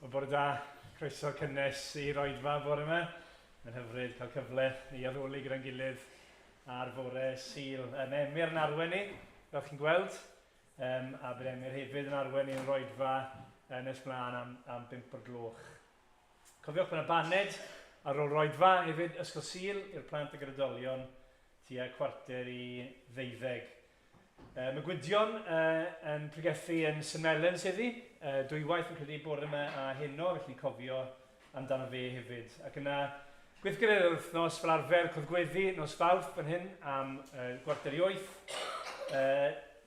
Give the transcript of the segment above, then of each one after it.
Wel, bore da, croeso cynnes i'r oedfa bore yma. Mae'n hyfryd cael cyfle i addoli gyda'n gilydd ar fore Sul. Mae Emyr yn arwen ni, fel chi'n gweld, um, a bydd Emyr hefyd yn arwen ni'n roedfa yn nes mlaen am, am 5 o'r gloch. Cofiwch bod yna baned ar ôl roedfa hefyd, Ysgol Sul i'r plant ag yr oedolion tua 11:45. Mae Gwydion yn pregethu yn St Mellons heddi, dwywaith yn credu bore yma a heno, felly cofio amdano fe hefyd. Ac yna gweithgareddau yr wythnos fel arfer, codgweddi nos Fawrth fan hyn am 7:45.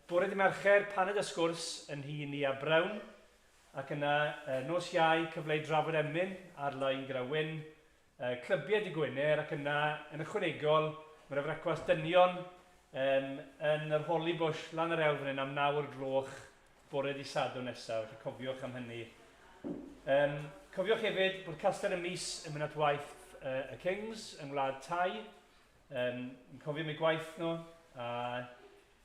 Bore dy Mercher, paned a sgwrs yn nhŷ Nia Brown. Ac yna nos Iau, cyfle i drafod emyn ar-lein gyda Wyn. Clybiau dy Gwener ac yna yn ychwanegol mae 'na frecwast dynion um, yn yr Holly Bush lan yr hewl fan hyn am 9 o'r gloch bore di Sadwrn nesaf, felly cofiwch am hynny. Um, cofiwch hefyd bod Castell y Mis yn mynd at waith uh, y Kings yng Ngwlad Thai. Um, cofio am eu gwaith nhw, a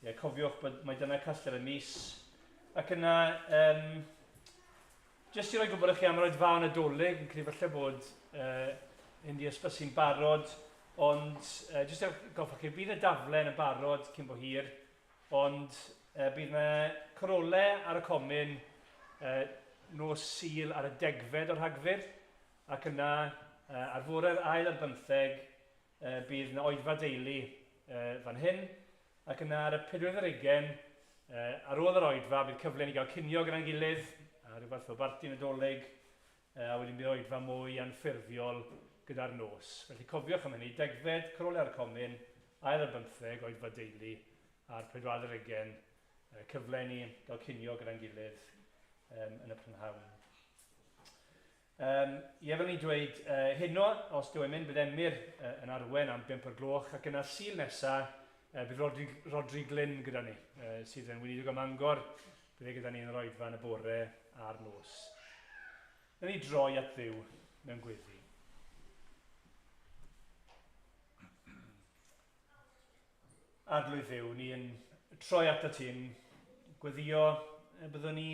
yeah, cofiwch bod mae dyna Castell y Mis. Ac yna, um, Jyst i roi gwybod i chi am yr oedfaon Nadolig, yn credu falle bod uh, hyn di ysbysu'n barod, ond uh, jyst i goffa chi, bydd y daflen yn barod cyn bo hir, ond uh, bydd yna corole ar y comin uh, nos Sul ar y degfed o'r Rhagfyr, ac yna uh, ar fore'r ail ar bymtheg uh, bydd yna oedfa deulu uh, fan hyn, Ac yna ar y pedwerydd ar hugain, ar ôl yr oedfa, bydd cyfle i ni gael cinio gyda'n gilydd, a rhyw fath o barti Nadolig, a wedyn bydd oedfa mwy anffurfiol gyda'r nos. Felly cofiwch am hynny, degfed, Corolau ar y Comin, ail ar bymtheg, oedfa deulu, a'r pedwaredd ar hugain, cyfle i ni gael cinio gyda'n gilydd yn y prynhawn. Um, ie, fel ni'n dweud, uh, heno, os dyw e'n mynd, bydd Emyr uh, yn arwen am 5 o'r gloch, ac yna Sul nesa, uh, bydd Rodri, Rodri Glyn gyda ni, uh, sydd yn weinidog ym Mangor, bydd e gyda ni yn yr oedfa yn y bore a'r nos. Na ni droi at Dduw mewn gweddi. Arglwydd Dduw, ni yn troi atat ti'n gweddio y byddwn ni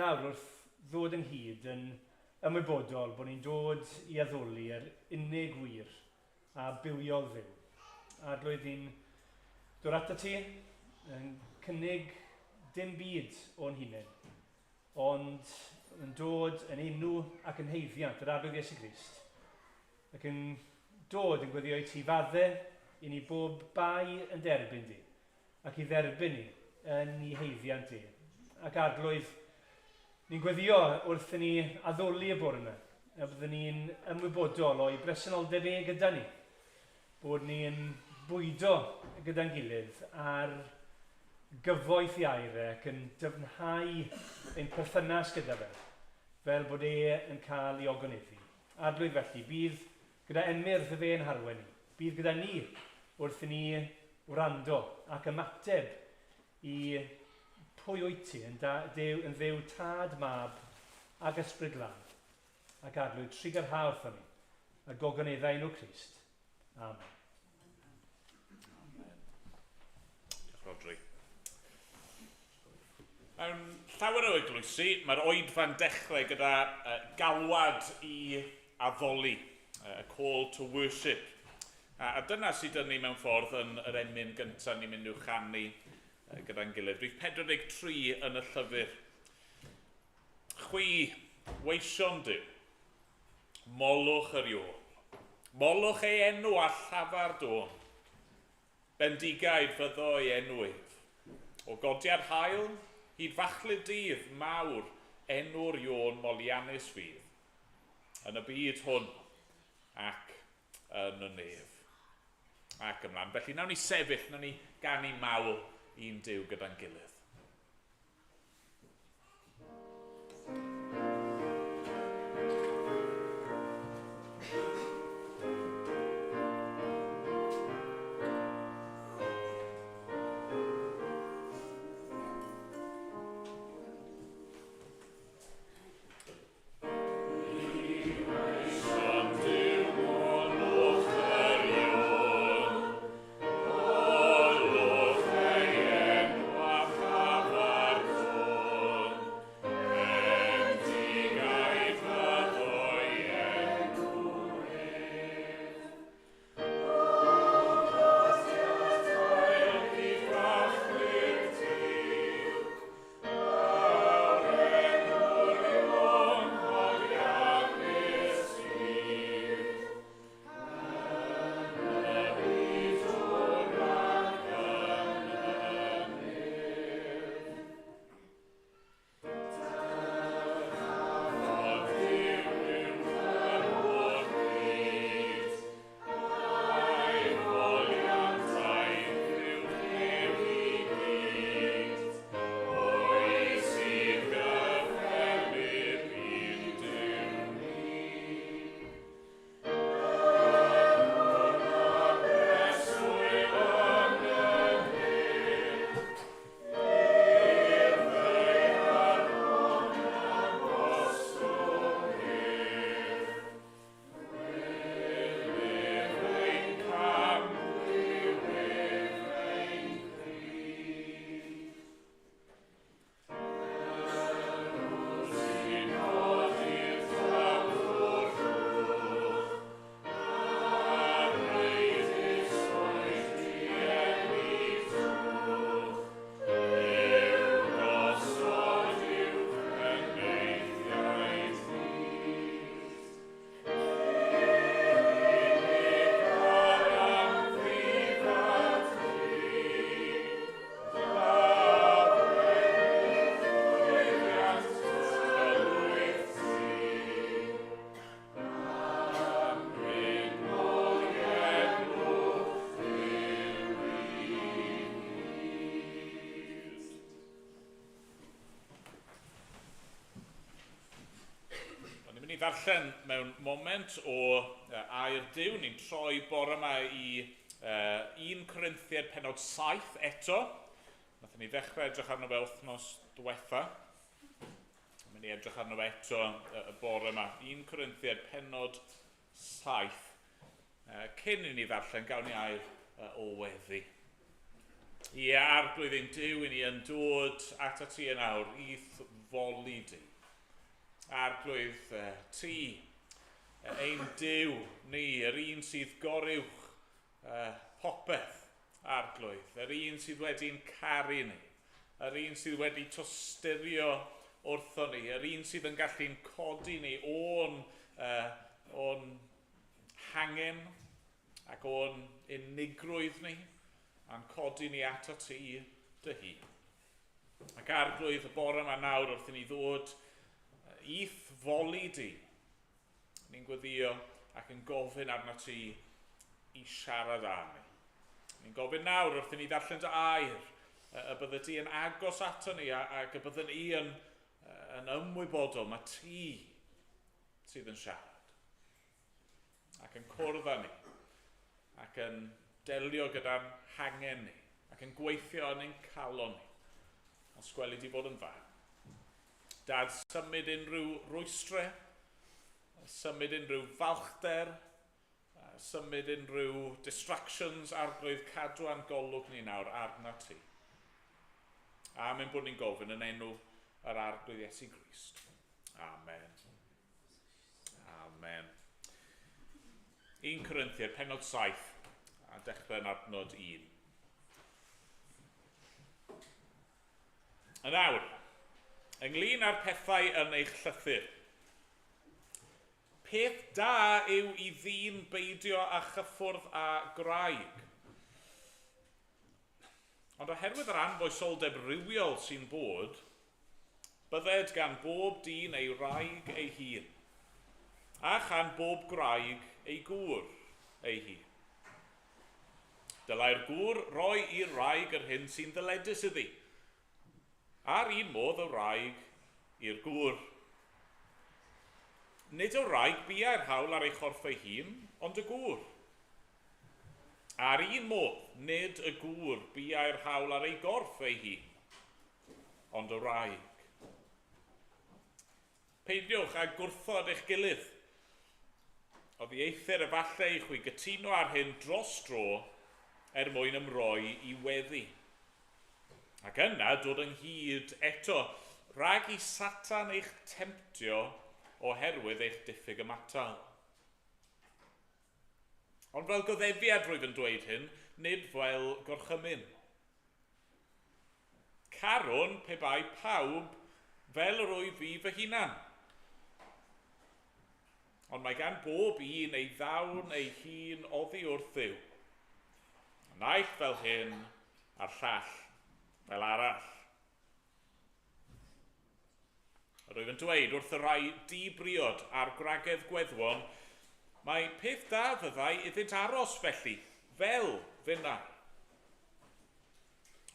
nawr wrth ddod ynghyd yn ymwybodol bod ni'n dod i addoli yr unig wir a bywiol Dduw. Arglwydd, ni'n dod atat ti yn cynnig dim byd o'n hunain, ond yn dod yn enw ac yn haeddiant yr Arglwydd Iesu Grist, ac yn dod yn gweddio i ti fadde i ni bob bai yn derbyn di, ac i dderbyn ni yn ei haeddiant di. Ac Arglwydd, ni'n gweddio wrth i ni addoli y bore yma, a byddwn ni'n ymwybodol o'i bresenoldeb e gyda ni, bod ni'n bwydo gyda'n gilydd ar gyfoeth i air e ac yn dyfnhau ein perthynas gyda fe, fel bod e yn cael ei ogoneddu. Arglwydd felly, bydd gyda Emyr dy fe'n harwen ni. Bydd gyda ni wrth i ni wrando ac ymateb i pwy wyt ti, yn, da, Duw, yn Dduw Tad, Mab ac Ysbryd Glân. Ac Arglwydd, trugarha wrthon ni, a gogoneddau enw Crist. Amen. Amen. Diolch, Rodri. Mewn llawer o eglwysi, mae'r oedfa'n dechrau gyda galwad i addoli, a call to worship. A dyna sydd dyn ni mewn ffordd yn yr emyn gyntaf ni'n mynd i'w chanu gyda'n gilydd. Rhif 43 yn y llyfr. Chwi, weision Duw, molwch yr Iôl. Molwch ei enw a llafar dôn. Bendigaid fyddo ei enw ef. O godiad haul, hyd fachlud dydd, mawr enw'r Iôn moliannus fydd, yn y byd hwn ac yn y nef. Ac ymlaen. Felly, nawn ni sefyll, nawn ni ganu mawl i'n Duw gyda'n gilydd. ddarllen mewn moment o air Duw. Ni'n troi bore yma i 1 Corinthiaid pennod 7 eto. Nathon ni ddechrau edrych arno fe wythnos diwetha. Mae'n mynd i edrych arno fe eto y bore yma. 1 Corinthiaid pennod 7. Cyn i ni ddarllen, gawn ni air o weddi. Ie, Arglwydd ein Duw, i ni yn dod atat ti yn awr i'th foli di. Arglwydd, ti, ein Duw ni, yr un sydd goruwch popeth, Arglwydd, yr un sydd wedi'n caru ni, yr un sydd wedi tosturio wrtho ni, yr un sydd yn gallu'n codi ni o'n, o'n hangen ac o'n unigrwydd ni, a'n codi ni ato ti dy hun. Ac Arglwydd, y bore yma nawr wrth i ni ddod i'th foli di, ni'n gweddio ac yn gofyn arno ti i siarad â ni. Ni'n gofyn nawr wrth i ni ddarllen dy air, y bydde ti yn agos ato ni ac y byddwn ni yn ymwybodol mae ti sydd yn siarad ac yn cwrdd â ni ac yn delio gyda'n hangen ni ac yn gweithio yn ein calon ni. Os gweli di fod yn dda. Dad, symud unrhyw rwystre, symud unrhyw falchder, symud unrhyw distractions, Arglwydd, cadw a'n golwg ni nawr arna ti. Amen bod ni'n gofyn yn enw yr Arglwydd Iesu Grist. Amen. Amen. 1 Corinthiaid, pennod 7, a dechrau yn adnod 1. Yn awr, ynglyn â'r pethau yn eich llythyr. Peth da yw i ddyn beidio â chyffwrdd â gwraig. Ond oherwydd yr anfoesoldeb rhywiol sy'n bod, bydded gan bob dyn ei wraig ei hun, a chan bob gwraig ei gŵr ei hun. Dylai'r gŵr roi i'r wraig yr hyn sy'n ddyledus iddi, a'r un modd y wraig i'r gŵr. Nid y wraig biau'r hawl ar ei chorff ei hun, ond y gŵr. A'r un modd, nid y gŵr biau'r hawl ar ei gorff ei hun, ond y wraig. Peidiwch â gwrthod eich gilydd. Oddieithr efallai i chwi gytuno ar hyn dros dro er mwyn ymroi i weddi. Ac yna dod ynghyd eto, rhag i Satan eich temtio oherwydd eich diffyg ymatal. Ond fel goddefiad rwyf yn dweud hyn, nid fel gorchymyn. Carwn pe bai pawb fel yr wyf fi fy hunan. Ond mae gan bob un ei ddawn ei hun oddi wrth Dduw. Y naill fel hyn a'r llall fel arall. Rwyf yn dweud wrth y rhai di-briod a'r gwragedd gweddwon, mae peth da fyddai iddynt aros felly, fel finnau.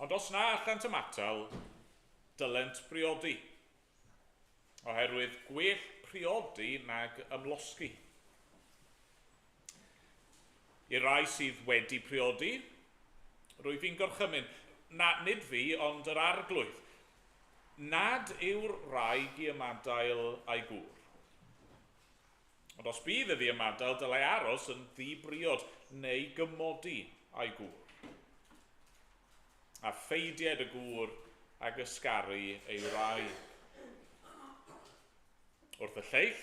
Ond os na allant ymatal, dylent briodi, oherwydd gwell priodi nag ymlosgi. I rai sydd wedi priodi, rwyf fi'n gorchymyn, na, nid fi, ond yr Arglwydd, nad yw'r wraig i ymadael â'i gŵr. Ond os bydd iddi ymadael, dylai aros yn ddi-briod neu gymodi â'i gŵr. A pheidied y gŵr ag ysgaru ei wraig. Wrth y lleill,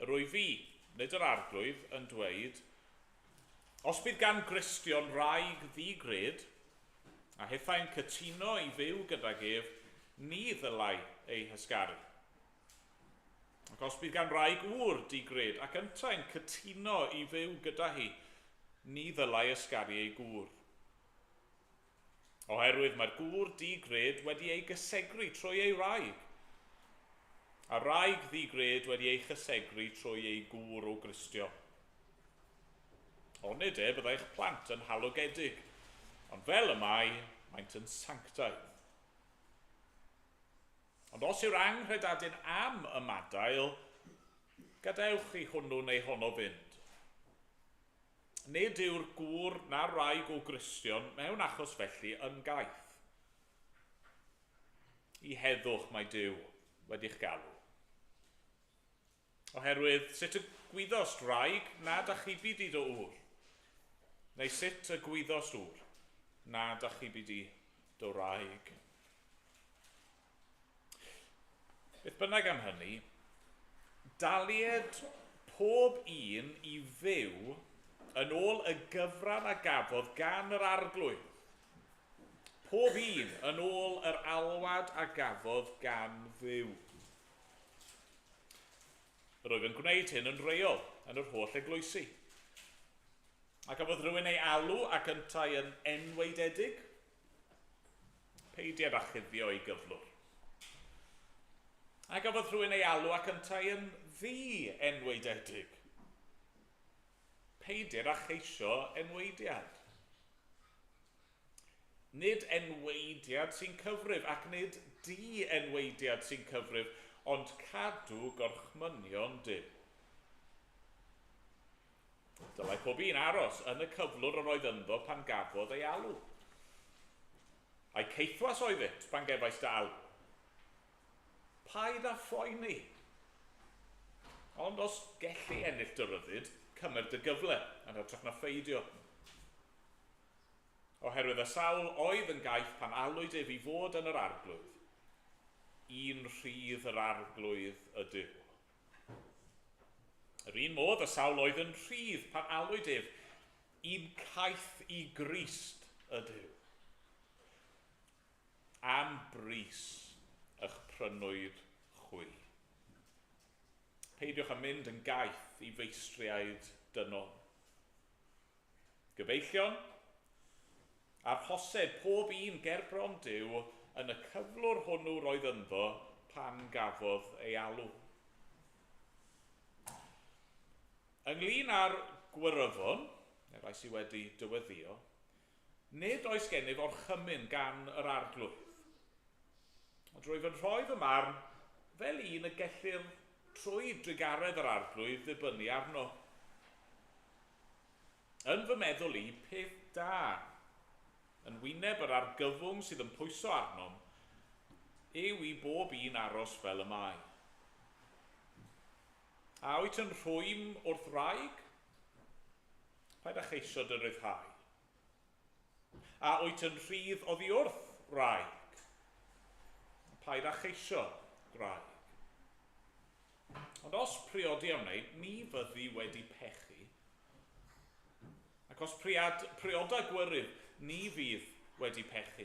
rwyf fi, nid yr Arglwydd, yn dweud, os bydd gan Gristion wraig ddi-gred, a hithau'n cytuno i fyw gydag ef, ni ddylai ei hysgaru. Ac os bydd gan wraig ŵr di-gred ac yntau'n cytuno i fyw gyda hi, ni ddylai ysgaru ei gŵr. Oherwydd mae'r gŵr di-gred wedi ei gysegru trwy ei wraig, a'r wraig ddi-gred wedi ei chysegru trwy ei gŵr o Gristion. Onid e byddai'ch plant yn halogedig, ond fel y mae, maent yn sanctaidd. Ond os yw'r anghredadun am ymadael, Gadewch i hwnnw neu honno fynd. Nid yw'r gŵr na'r wraig o Gristion mewn achos felly yn gaeth. I heddwch mae Duw wedi'ch galw. Oherwydd sut y gwyddost wraig nad achubi di dy ŵr? Neu sut y gwyddost ŵr nad achubi di dy wraig? Beth bynnag am hynny, dalied pob un i fyw yn ôl y gyfran a gafodd gan yr Arglwydd. Pob un yn ôl yr alwad a gafodd gan Dduw. Yr oedd yn gwneud hyn yn reol yn yr holl eglwysi. A gafodd rhywun ei alw ac yntau yn enwaededig? Peidied â chuddio ei gyflwr. A gafodd rhywun ei alw ac yntau yn ddi-enwaededig? Peidied â cheisio enwaediad. Nid enwaediad sy'n cyfrif ac nid di-enwaediad sy'n cyfrif, ond cadw gorchmynion Duw. Dylai pob un aros yn y cyflwr yr oedd ynddo pan gafodd ei alw. Ai caethwas oeddyt pan gefais dy alw? Paid â phoeni. Ond os gelli ennill dy ryddid, cymer dy gyfle yn hytrach na pheidio. Oherwydd y sawl oedd yn gaeth pan alwyd ef i fod yn yr Arglwydd, un rhydd yr Arglwydd ydyw. Yr un modd y sawl oedd yn rhydd pan alwyd ef, un caeth i Grist ydyw. Am bris ych prynwyd chwi. Peidiwch â mynd yn gaeth i feistriaid dynol. Gyfeillion, arhosed pob un gerbron Duw yn y cyflwr hwnnw roedd ynddo pan gafodd ei alw. Ynglyn â'r gwyryfon, neu rai sydd wedi dyweddio, nid oes gennyf orchymyn gan yr Arglwydd. Ond rwyf yn rhoi fy marn fel un y gellir trwy drugaredd yr Arglwydd ddibynnu arno. Yn fy meddwl i, peth da, yn wyneb yr argyfwng sydd yn pwyso arnom, yw i bob un aros fel y mae. A wyt yn rhwym wrth wraig? Paid â cheisio dy ryddhau. A wyt yn rhydd oddi wrth wraig? Paid â cheisio gwraig. Ond os priodi a wneud, ni fyddi wedi pechu. Ac os prioda gwyrydd, ni fydd wedi pechu.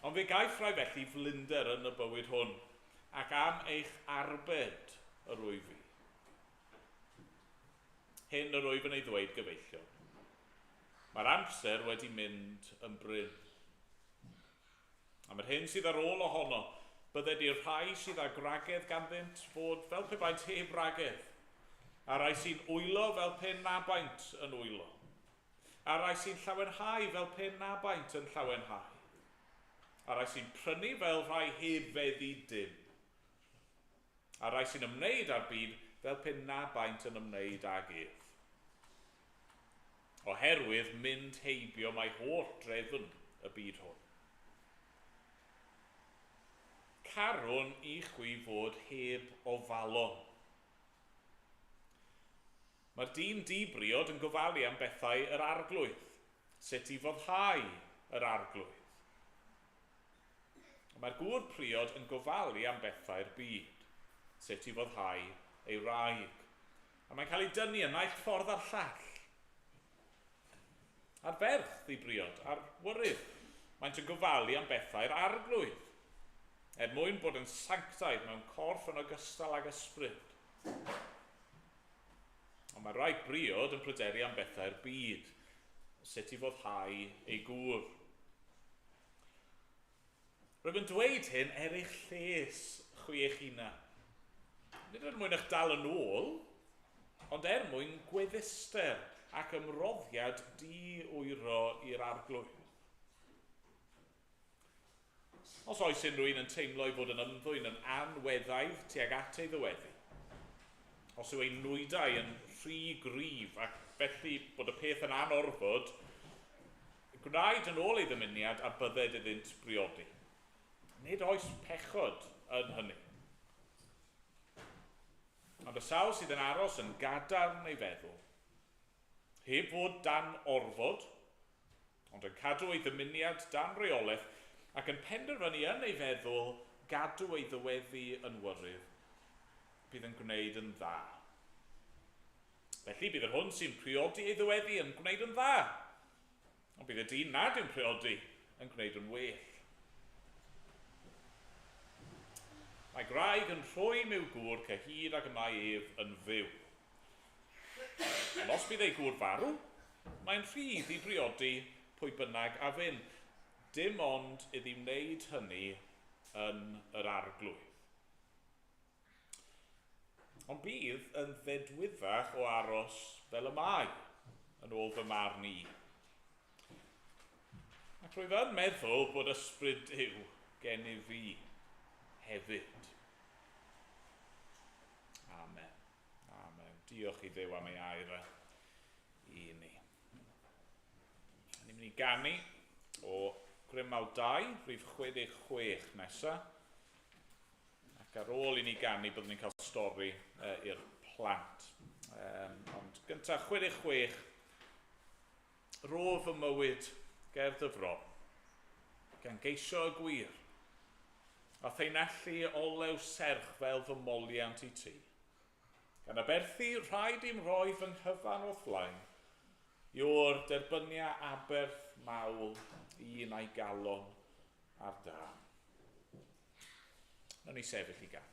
Ond fe gaiff rhai felly flinder yn y bywyd hwn, ac am eich arbed yr wyf fi. Hyn yr wyf yn ei ddweud, gyfeillion. Mae'r amser wedi mynd yn brin. Am yr hyn sydd ar ôl ohono, bydded i'r rhai sydd â gwragedd ganddynt fod fel pe baent heb wragedd, a rhai sy'n wylo fel pe na baent yn wylo, a rhai sy'n llawenhau fel pe na baent yn llawenhau, a rhai sy'n prynu fel rhai heb feddu dim, a rhai sy'n ymwneud â'r byd fel pe na baent yn ymwneud ag ef. Oherwydd mynd heibio mae holl drefn y byd hwn. Carwn i chwi fod heb ofalon. Mae'r dyn di-briod yn gofalu am bethau yr Arglwydd, sut i foddhau yr Arglwydd. Mae'r gŵr priod yn gofalu am bethau'r byd, sut i foddhau ei wraig. A mae'n cael ei dynnu y naill ffordd a'r llall. A'r ferch ddi-briod, a'r wyrydd, maent yn gofalu am bethau'r Arglwydd, er mwyn bod yn sanctaidd mewn corff yn ogystal ag ysbryd. Ond mae rhai briod yn pryderu am bethau'r byd, sut i foddhau ei gŵr. Rwyf yn dweud hyn er eich lles chwi eich hunan. Nid er mwyn eich dal yn ôl, ond er mwyn gwedduster ac ymroddiad di-wyro i'r Arglwydd. Os oes unrhyw un yn teimlo ei fod yn ymddwyn yn anweddaidd tuag at ei ddyweddi, Os yw ei nwydau yn rhy gryf ac felly bod y peth yn anorfod, gwnaed yn ôl ei ddymuniad a bydded iddynt briodi. Nid oes pechod yn hynny. Ond y sawl sydd yn aros yn gadarn ei feddwl, heb fod dan orfod, ond yn cadw ei ddymuniad dan reolaeth ac yn penderfynu yn ei feddwl gadw ei ddyweddi yn wyrydd, bydd yn gwneud yn dda. Felly bydd yr hwn sy'n priodi ei ddyweddi yn gwneud yn dda, ond bydd y dyn nad yw'n priodi yn gwneud yn well. Mae gwraig yn rhwym i'w gŵr cyhyd ag y mae ef yn fyw. Ond os bydd ei gŵr farw, mae'n rhydd i briodi pwy bynnag a fyn. Dim ond iddi wneud hynny yn yr arglwydd. Ond bydd yn ddedwyddach o aros fel y mae, yn ôl fy marn i. Ac rwyf yn meddwl bod ysbryd Duw gennyf fi hefyd. Amen. Amen. Diolch i Dduw am ei air e i ni. Ni'n mynd i ganu o Grymaw 2, rhif 66 nesaf. Ac ar ôl i ni ganu, byddwn ni'n cael stori i'r plant. Ond gyntaf, 66, rho fy mywyd ger dy fron, gan geisio y gwir, a theinellu olew serch fel fy moliant i ti. Gan aberthu rhaid i'm rhoi fy nghyfan o'th flaen, i o'r derbynia aberth mawl un a'i galon ar dân. Nawn ni sefyll i ganu.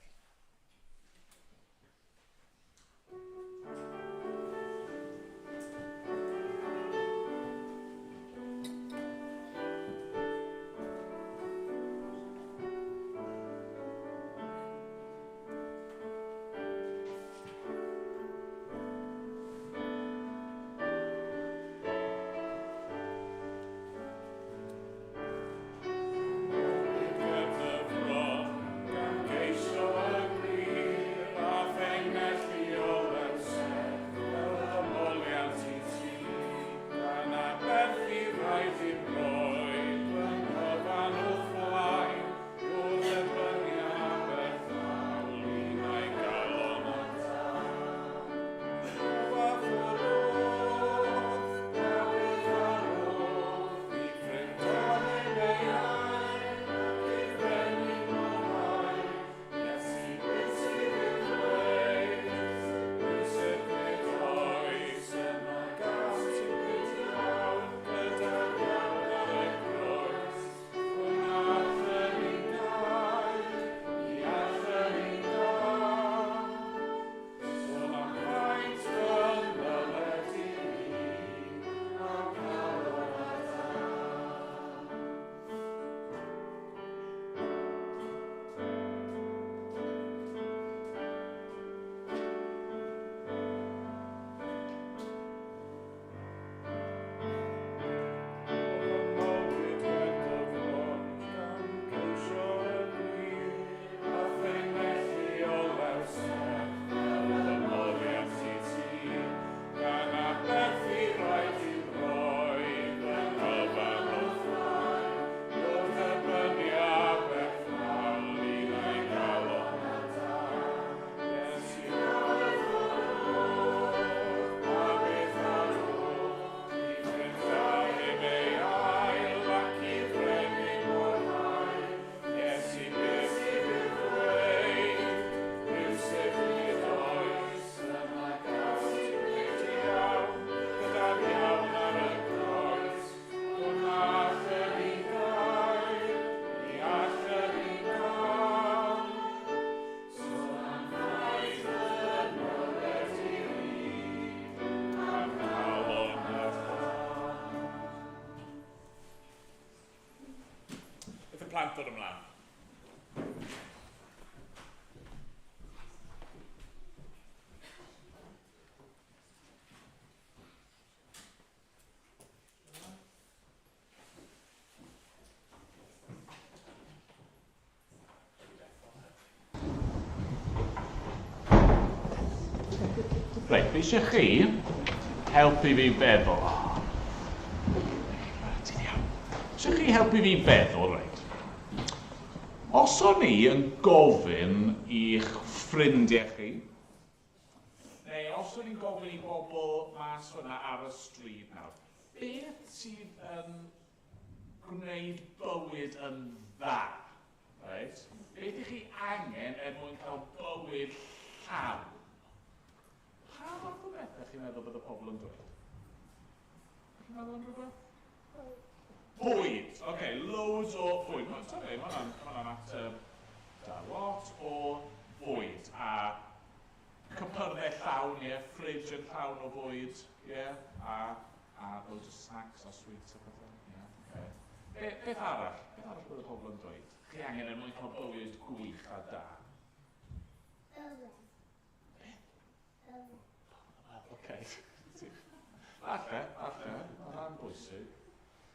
Plant dod ymlaen. Reit, fi eisiau chi helpu fi feddwl. Oh. Ti'n iawn. Eisiau chi helpu fi feddwl, reit. Os o'n i yn gofyn i'ch ffrindiau chi, neu os o'n i'n gofyn i bobl mas fyna ar y stryd nawr, beth sydd yn gwneud bywyd yn dda? Reit? Beth ych chi angen er mwyn cael bywyd llawn? Pa fath o bethau chi'n meddwl bydd y pobl yn dweud? Chi'n meddwl am rhywbeth? Bwyd. Oce, okay, loads o fwyd. Mae hwnna'n ateb da. Lot o fwyd. A cypyrddau llawn, ie, yeah, fridge yn llawn o fwyd, ie, yeah, a loads o snacks a sweets a pethau. Yeah, okay. Beth arall? Beth arall bydd y pobl yn dweud? Chi angen er mwyn cael bywyd gwych a da? Bywyd. Beth? Bywyd. Wel, oce. Falle, falle. Mae hwnna'n bwysig.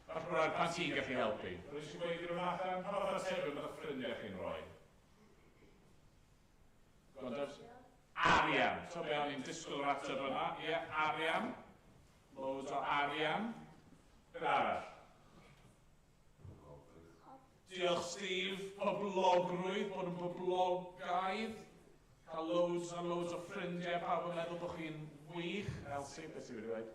Falle bod rhaid pan ti'n gallu helpu. Rwy'n eisiau gweud rhywbeth allan, pa fath o atebion bydd eich ffrindiau chi'n rhoi? Gondos? Arian. So be o'n i'n disgwyl yr ateb yna. Ie, yeah, arian. Loads o arian. Beth arall? Diolch Steve. Poblogrwydd, bod yn boblogaidd. Cael loads a loads o ffrindiau, pawb yn meddwl bod chi'n wych. Elsie, beth ti'n wedi dweud?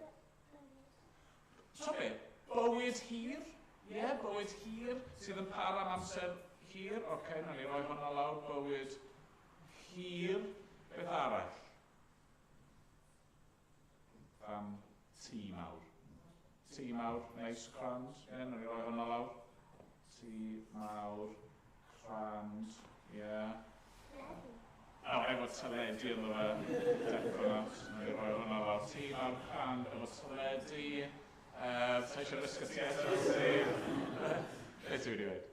So be, bywyd hir? Ie, yeah, bywyd hir sydd yn para am amser hir. Oce, okay, nawn ni roi hwnna lawr, bywyd hir. Beth arall? Tŷ mawr. Tŷ mawr, neis, crand. Ie, yeah, nawn ni roi hwnna lawr. Tŷ mawr, crand, ie. Yeah. O, efo teledu ynddo fe. Definite. Nawn ni roi hwnna lawr. Tŷ mawr, crand, efo teledu. Sa eisiau risgo ti eto, Steve? Beth ti wedi dweud?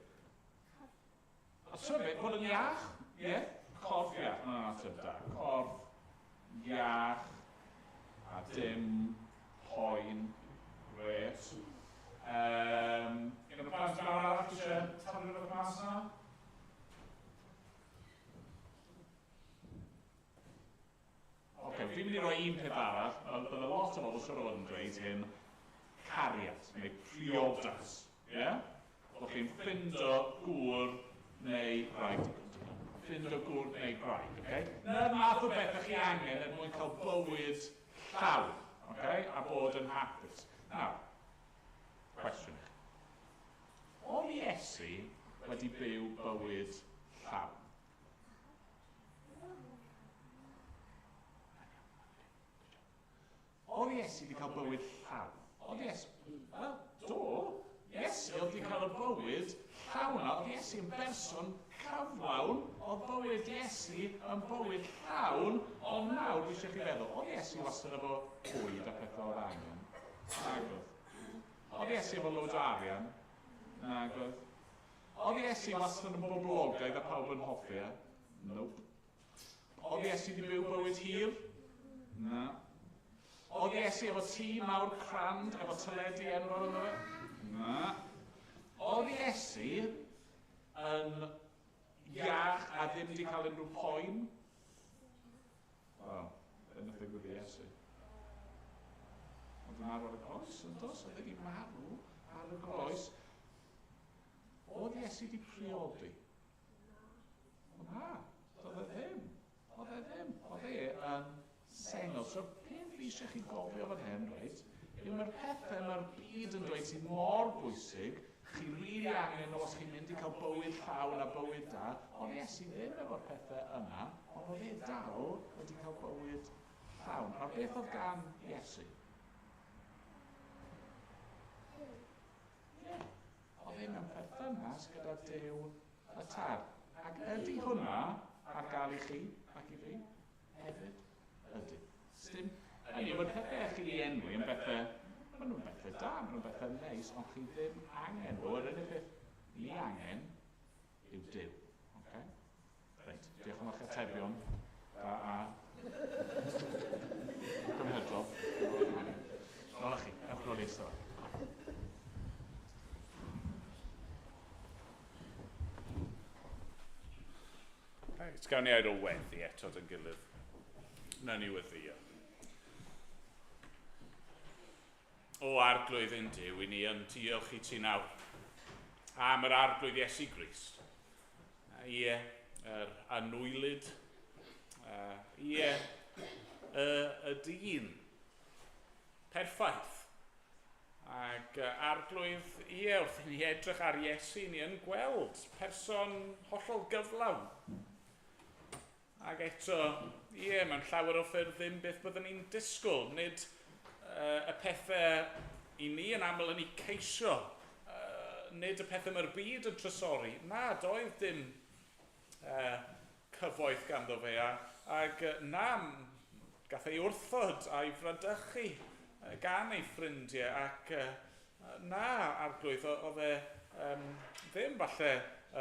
O, ti'n beth, bod yn iach? Ie? Yeah? Corff iach, mae'n ateb da. Corff iach a dim poen. Gret. Un o'r plant mawr arall eisiau taflu rhywbeth mas yna? Oce, fi'n mynd i roi un peth arall. Bydde lot o bobl siŵr o fod yn dweud hyn. Cariad, neu priodas. Ie? Yeah? Bod chi'n ffindo gŵr neu wraig. Ffindo gŵr neu gwraig, oce? Okay? Na'r math o beth chi angen er mwyn cael bywyd llawn, oce? Okay? A bod yn hapus. Nawr, cwestiwn i chi. Oedd Iesu wedi byw bywyd llawn? Oedd Iesu wedi cael bywyd llawn? Oedd Iesu... Wel, do. Iesu oedd wedi cael y bywyd llawn. Oedd Iesu yn berson cyflawn. Oedd bywyd Iesu yn bywyd llawn. Ond nawr, dwi eisiau chi feddwl, oedd Iesu wastad efo bwyd a pethau oedd angen? Nag oedd. Oedd Iesu efo loads o arian? Nag oedd. Oedd Iesu wastad yn boblogaidd a pawb yn hoffi e? Nope. Oedd Iesu wedi byw bywyd hir? Na. Oedd Iesu efo tŷ mawr crand, efo teledu enfawr ynddo fe? Na. Oedd Iesu yn iach a ddim wedi cael unrhyw poen? Wel, be nath ddigwydd i Iesu? Oedd yn marw ar y groes, yn dos? Oedd wedi marw ar y groes. Oedd Iesu wedi priodi? O na, doedd e ddim. Oedd e ddim. Oedd e yn sengl. So, peth fi eisiau chi gofio fan hyn, reit, yw mae'r pethau mae'r byd yn dweud sydd mor bwysig, chi rili really angen nhw os chi'n mynd i cael bywyd llawn a bywyd da, ond Iesu ddim efo'r pethau yna, ond oedd e dal wedi cael bywyd llawn. A beth oedd gan Iesu? Ie, oedd e mewn perthynas gyda Duw y Tad. Ac ydy hwnna ar gael i chi ac i fi hefyd? Ydy. Sdim, hynny yw, mae'r pethau chi i enwi yn bethau, maen nhw'n bethau da, maen nhw'n bethau neis, ond chi ddim angen nhw. Yr unig peth ni angen yw Duw. Okay? Reit, diolch am eich atebion. Da a gymhedrol. Nôl â chi, ewch nôl i eistedd. Reit, gawn ni air o weddi eto dyn gilydd. Wnawn ni weddïo. O Arglwydd ein Duw, i ni yn diolch i ti nawr am yr Arglwydd Iesu Grist. Ie, yr anwylyd, ie, y, y dyn perffaith. Ac Arglwydd, ie, wrth i ni edrych ar Iesu, ni yn gweld person hollol gyflawn. Ac eto, ie, mewn llawer o ffyrdd ddim beth byddwn ni'n disgwyl. Nid uh, y pethau i ni yn aml yn ei ceisio, uh, nid y pethau mae'r byd yn trysori. Na, doedd dim uh, cyfoeth ganddo fe, a, ac uh, na, gath ei wrthod a'i fradychu gan ei ffrindiau, ac uh, na, Arglwydd, oedd e um, ddim falle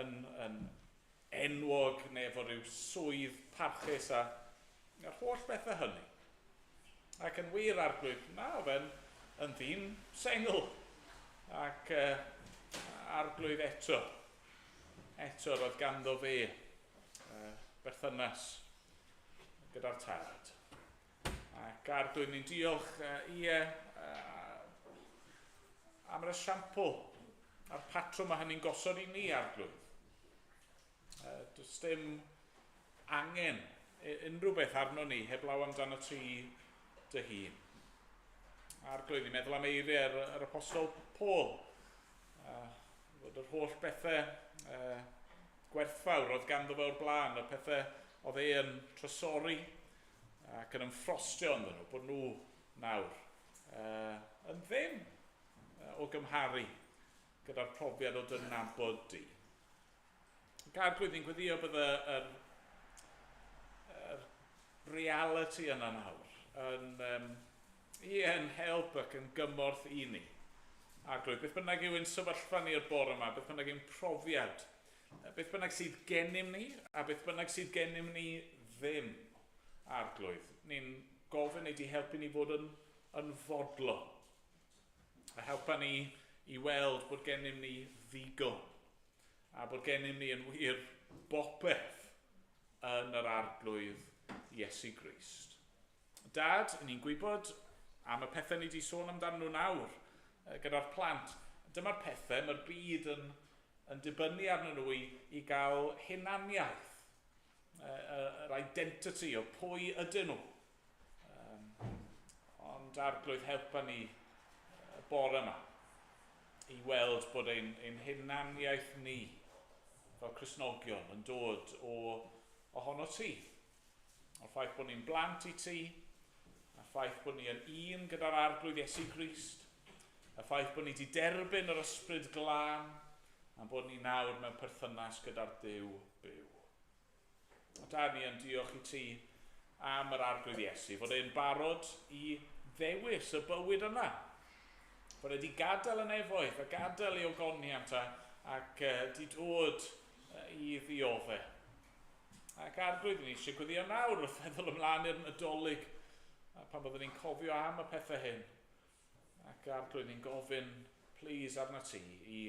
yn, yn enwog neu efo rhyw swydd parchus a a'r holl bethau hynny. Ac yn wir Arglwydd, na, oedd e'n yn ddyn sengl. Ac uh, Arglwydd eto, eto roedd ganddo fe uh, berthynas gyda'r Tad. Ac Arglwydd, ni'n diolch uh, ie uh, am yr esiampl a'r patrwm mae hynny'n gosod i ni, Arglwydd. Uh, does dim angen unrhyw beth arno ni heblaw amdano ti dy hun. Arglwydd, ni'n meddwl am eiriau yr, yr apostol Paul. Uh, fod yr holl bethau uh, gwerthfawr oedd ganddo fe o'r blaen, y pethau oedd e yn trysori ac yn ymffrostio ynddyn nhw, bod nhw nawr uh, yn ddim uh, o gymharu gyda'r profiad o dy nabod di. Ac Arglwydd, ni'n gweddio bydd y, yr, yr reality yna nawr yn, um, ie, yn help ac yn gymorth i ni. Arglwydd, beth bynnag yw ein sefyllfa ni'r bore yma, beth bynnag yw'n profiad, beth bynnag sydd gennym ni, a beth bynnag sydd gennym ni ddim, Arglwydd, ni'n gofyn i di helpu ni fod yn, yn fodlon. A helpa ni i weld bod gennym ni ddigon a bod gennym ni yn wir bopeth yn yr Arglwydd Iesu Grist. Dad, ni'n gwybod am y pethau ni wedi sôn amdanyn nhw nawr gyda'r plant. Dyma'r pethau mae'r byd yn, yn dibynnu arnyn nhw i, i gael hunaniaeth, yr identity o pwy ydyn nhw. Um, ond Arglwydd, helpa ni y bore yma i weld bod ein, ein hunaniaeth ni fel Cristnogion yn dod o ohono ti. O'r ffaith bod ni'n blant i ti, a'r ffaith bod ni yn un gyda'r Arglwydd Iesu Grist, y ffaith bod ni wedi derbyn yr Ysbryd Glân, a bod ni nawr mewn perthynas gyda'r Duw byw. A da ni yn diolch i ti am yr Arglwydd Iesu, fod e'n barod i ddewis y bywyd yna. Fod e wedi gadael y nefoedd a gadael ei ogoniant a, ac uh, di dod uh, i ddiodde. Ac Arglwydd, ni eisiau gweddio nawr wrth feddwl ymlaen i'r Nadolig, a pan byddwn ni'n cofio am y pethau hyn. Ac Arglwydd, ni'n gofyn, please, arna ti, i,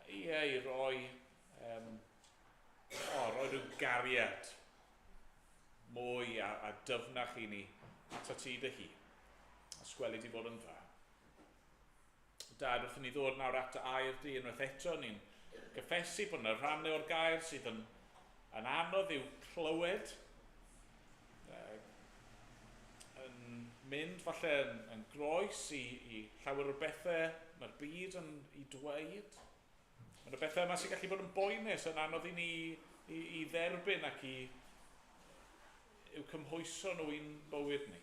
i, i roi, um, o, roi rhyw gariad mwy a, a dyfnach i ni ato ti dy hun. A sgweli di fod yn dda. Dad, wrth i ni ddod nawr at y air di unwaith eto, ni'n gyffesu bod yna rhannau o'r gair sydd yn, yn anodd i'w clywed, yn mynd falle yn, yn groes i, i llawer o bethau mae'r byd yn ei dweud. Mae yna bethau yma sy'n gallu bod yn boenus, yn anodd i ni i, i dderbyn ac i i'w cymhwyso nhw i'n bywyd ni.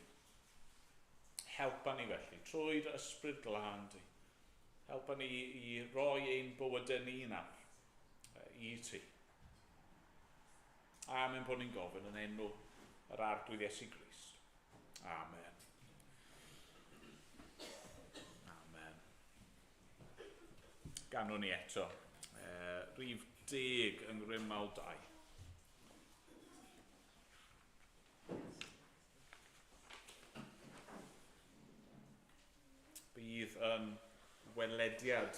Helpa ni felly, trwy dy Ysbryd Glân di. Helpa ni i roi ein bywydau ni nawr i ti. Amen bod ni'n gofyn yn enw yr Arglwydd Iesu Grist. Amen. Amen. Ganwn ni eto. Uh, rhif 10 yng Ngrymawl 2. Bydd yn welediad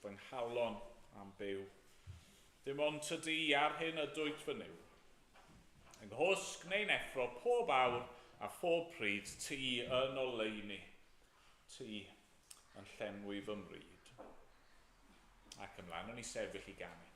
fy nghalon am byw. Dim ond tydi ar hyn y dwyt fy Nuw. Yng nghwsg neu'n effro pob awr A phob pryd ti yn oleuni, ti yn llenwi fy mryd. Ac ymlaen, o'n i sefyll i ganu.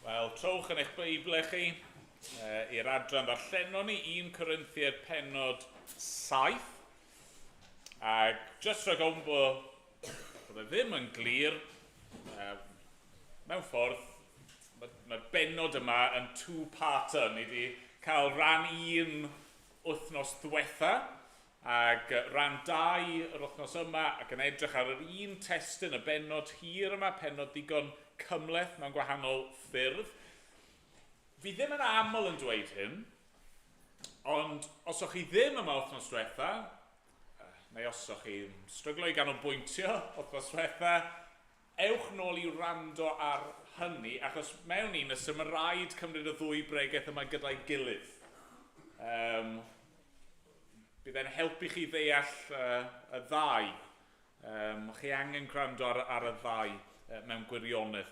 Wel, trowch yn eich Beiblau chi i'r adran ddarllenon ni, 1 Corinthiaid pennod 7. Ac jyst rhag ofn bod e ddim yn glir, mewn ffordd, mae'r bennod yma yn two-parter. Ni wedi cael rhan 1 wythnos ddiwetha, ac rhan 2 yr wythnos yma, ac yn edrych ar yr un testun, y bennod hir yma, pennod ddigon cymhleth mewn gwahanol ffyrdd. Fi ddim yn aml yn dweud hyn, ond os o'ch chi ddim yma wythnos diwetha, neu os o'ch chi'n stryglo i ganolbwyntio wythnos diwetha, ewch nôl i wrando ar hynny, achos mewn un ystyr mae rhaid cymryd y ddwy bregeth yma gyda'i gilydd. Bydd e'n helpu chi ddeall y ddau. Chi angen gwrando ar y ddau mewn gwirionedd.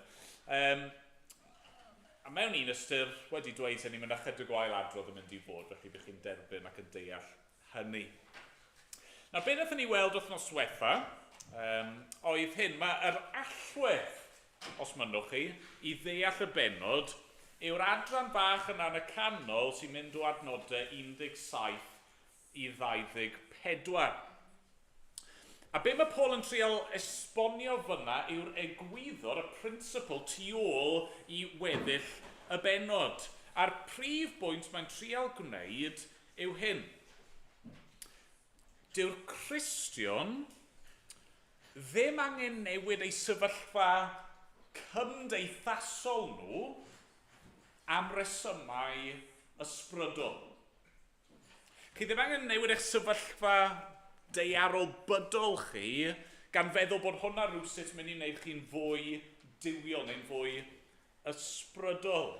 A mewn un ystyr, wedi dweud hynny, mae'n ychydig o ailadrodd yn mynd i fod, felly bydd chi'n derbyn ac yn deall hynny. Nawr, be wnaethon ni weld wythnos diwetha, oedd hyn, mae'r allwedd, os mynnwch chi, i ddeall y bennod, yw'r adran bach yna yn y canol sy'n mynd o adnodau 17 i 24. A be mae Paul yn trial esbonio fyna yw'r egwyddor, y principle tu ôl i weddill y bennod. A'r prif bwynt mae'n trial gwneud yw hyn. Dyw'r Cristion ddim angen newid ei sefyllfa cymdeithasol nhw am resymau ysbrydol. Chi ddim angen newid eich sefyllfa daearol bydol chi gan feddwl bod hwnna rhywsut mynd i wneud chi'n fwy duwiol neu'n fwy ysbrydol.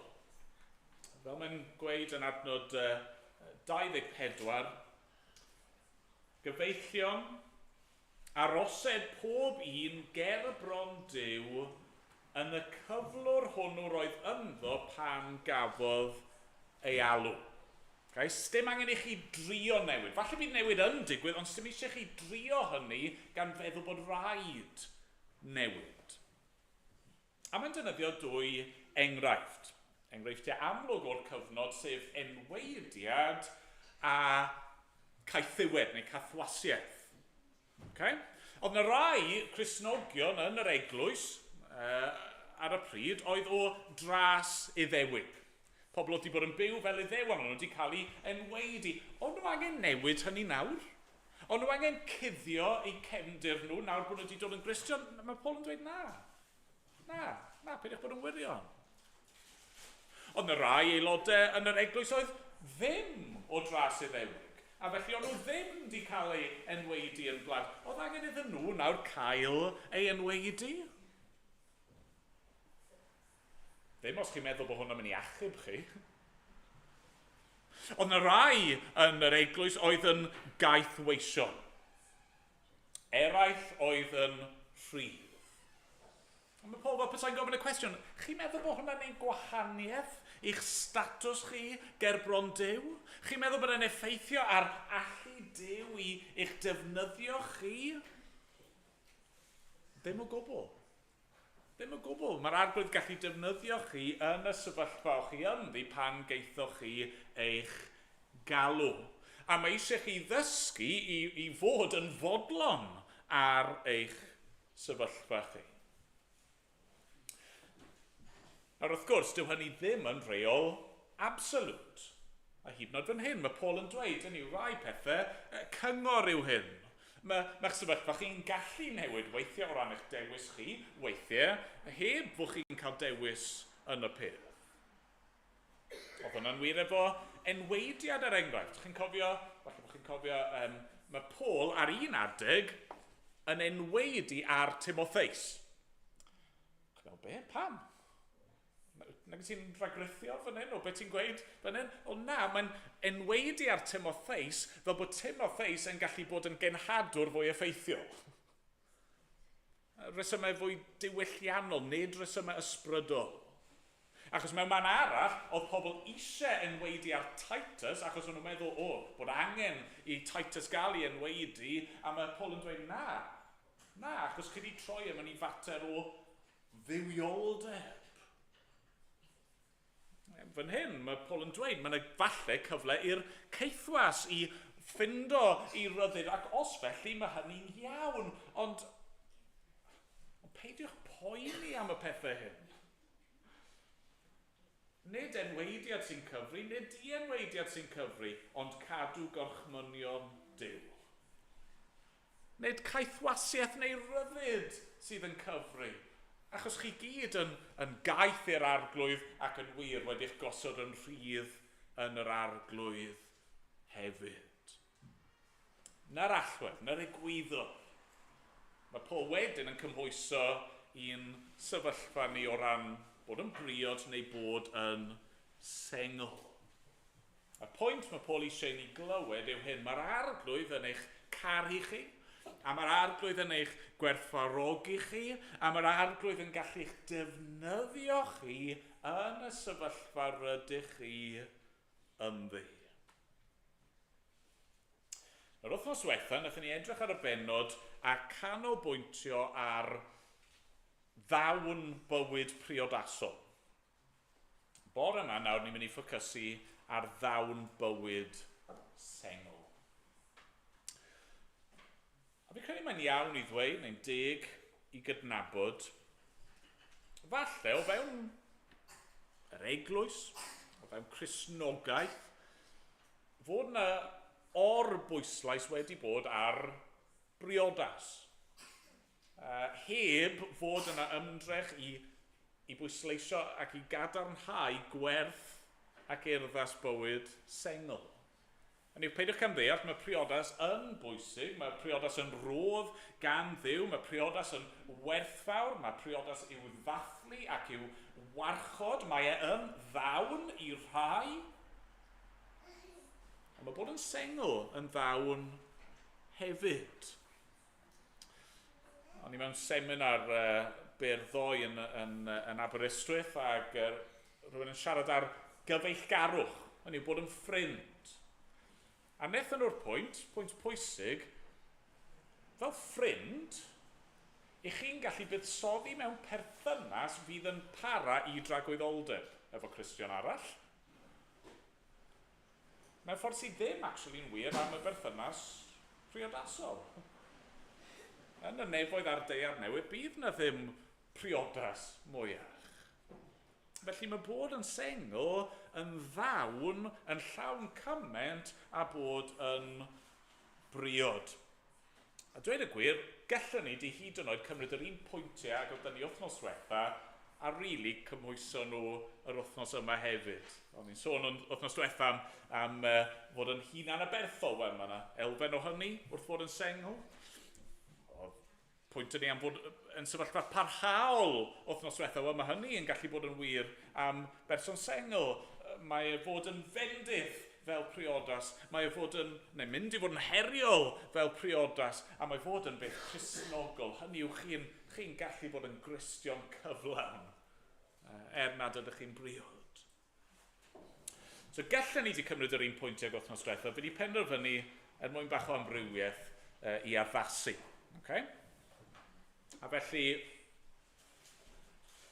Fel mae'n gweud yn adnod 24, gyfeillion, arosed pob un ger bron Duw yn y cyflwr hwnnw roedd ynddo pan gafodd ei alw. Okay? Sdim angen i chi drio newid. Falle bydd newid yn digwydd, ond sdim eisiau chi drio hynny gan feddwl bod rhaid newid. A mae'n defnyddio dwy enghraifft. Enghreifftiau amlwg o'r cyfnod, sef enwaediad a caethiwed neu cathwasiaeth. Okay? Oedd yna rai Cristnogion yn yr eglwys ar y pryd oedd o dras Iddewig. Pobl oedd wedi bod yn byw fel Iddewon, ond wedi cael eu enwaedu. O'n nhw angen newid hynny nawr? O'n nhw angen cuddio eu cefndir nhw nawr bod nhw wedi dod yn Gristion? Mae Paul yn dweud na. Na, na, peidiwch bod yn wirion. Ond y rai aelodau yn yr eglwys oedd ddim o dras Iddewig, a felly o'n nhw ddim wedi cael eu enwaedu yn blant. Oedd angen iddyn nhw nawr cael eu enwaedu? Ddim os chi'n meddwl bod hwnna'n mynd i achub chi. Oedd yna rai yn yr eglwys oedd yn gaethweision. Eraill oedd yn rhydd. Ond mae Paul fel petai'n gofyn y cwestiwn, chi'n meddwl bod hwnna'n neud gwahaniaeth i'ch statws chi ger bron Duw? Chi'n meddwl bod e'n effeithio ar allu Duw i eich defnyddio chi? Ddim o gwbl. Ddim o gwbl. Mae'r Arglwydd gallu defnyddio chi yn y sefyllfa o'ch chi ynddi pan geithoch chi eich galw. A mae eisiau chi ddysgu i fod yn fodlon ar eich sefyllfa chi. Nawr wrth gwrs, dyw hynny ddim yn rheol absolute. A hyd yn oed fan hyn, mae Paul yn dweud, hynny yw, rai pethau, cyngor yw hyn. Mae, mae'ch sefyllfa chi'n gallu newid weithiau o ran eich dewis chi, weithiau heb fod chi'n cael dewis yn y peth. Oedd hwnna'n wir efo enweidiad er enghraifft. Chi'n cofio, falle bod chi'n cofio, mae Paul ar un adeg yn enweidi ar Timotheus. Chi'n meddwl, be? Pam? Nag ti'n rhagrithio fan hyn, o beth ti'n gweud fan hyn? O na, mae'n enweidi ar Timotheus fel bod Timotheus yn gallu bod yn genhadwr fwy effeithiol. Resymau fwy diwylliannol, nid resymau ysbrydol. Achos mewn man arall, oedd pobl eisiau enweidi ar Titus, achos o'n nhw'n meddwl, o, bod angen i Titus gael ei enweidi, a mae Paul yn dweud, na, na, achos chi wedi troi e mewn i fater o dduwioldeb. Fan hyn, mae Paul yn dweud, mae yna falle cyfle i'r caethwas i ffindo i ryddid, ac os felly, mae hynny'n iawn, ond peidiwch poeni am y pethau hyn. Nid enweidiad sy'n cyfri, nid dienweidiad sy'n cyfri, ond cadw gorchmynion Duw. Nid caethwasiaeth neu ryddid sydd yn cyfri, achos chi gyd yn gaeth i'r Arglwydd ac yn wir wedi'ch gosod yn rhydd yn yr Arglwydd hefyd. Na'r allwedd, na'r egwyddor. Mae Paul wedyn yn cymhwyso i'n sefyllfa ni o ran bod yn briod neu bod yn sengl. Y pwynt mae Paul eisiau i ni glywed yw hyn, mae'r Arglwydd yn eich caru chi, a mae'r Arglwydd yn eich gwerthfawrogi chi, a mae'r Arglwydd yn gallu'ch defnyddio chi yn y sefyllfa rydych chi ynddi. Yr wythnos diwetha, wnaethon ni edrych ar y bennod a canolbwyntio ar ddawn bywyd priodasol. Bore yma nawr ni'n mynd i ffocysu ar ddawn bywyd sengl. A fi'n credu mae'n iawn i ddweud, neu'n deg i gydnabod, falle o fewn yr eglwys, o fewn Cristnogaeth, fod yna or-bwyslais wedi bod ar briodas. Heb fod yna ymdrech i i bwysleisio ac i gadarnhau gwerth ac urddas bywyd sengl. Hynny yw, peidiwch camddeall, mae priodas yn bwysig, mae priodas yn rodd gan Dduw, mae priodas yn werthfawr, mae priodas i'w ddathlu ac i'w warchod, mae e yn ddawn i rhai. Ond mae bod yn sengl yn ddawn hefyd. O'n i mewn seminar byr ddoe yn, yn, yn Aberystwyth ac rhywun yn siarad ar gyfeillgarwch, hynny yw bod yn ffrind. A wnaethon nhw'r pwynt, pwynt pwysig, fel ffrind, i chi'n gallu buddsoddi mewn perthynas fydd yn para i dragwyddoldeb efo Cristion arall. Mewn ffordd sydd ddim actually'n wir am y berthynas priodasol. Yn y nefoedd a'r daear newydd, bydd na ddim priodas mwyach. Felly mae bod yn sengl yn ddawn, yn llawn cymaint a bod yn briod. A dweud y gwir, gallwn ni di hyd yn oed cymryd yr un pwyntiau ag oedd ni wythnos diwetha a rili really cymhwyso nhw yr wythnos yma hefyd. O'n i'n sôn yn wythnos diwetha am, am fod yn hunan aberthol. Wel, mae yna elfen o hynny wrth fod yn sengl. Oedd pwynt ni am fod yn sefyllfa parhaol wythnos diwetha. Wel, mae hynny yn gallu bod yn wir am berson sengl. Mae e fod yn fendith fel priodas. Mae e fod yn, neu mynd i fod yn heriol fel priodas. A mae fod yn beth Cristnogol. Hynny yw, chi'n chi gallu bod yn Gristion cyflawn, er nad ydych chi'n briod. So gallen ni wedi cymryd yr un pwyntiau ag wythnos diwethaf, fi wedi penderfynu er mwyn bach o amrywiaeth i addasu. Okay? A felly,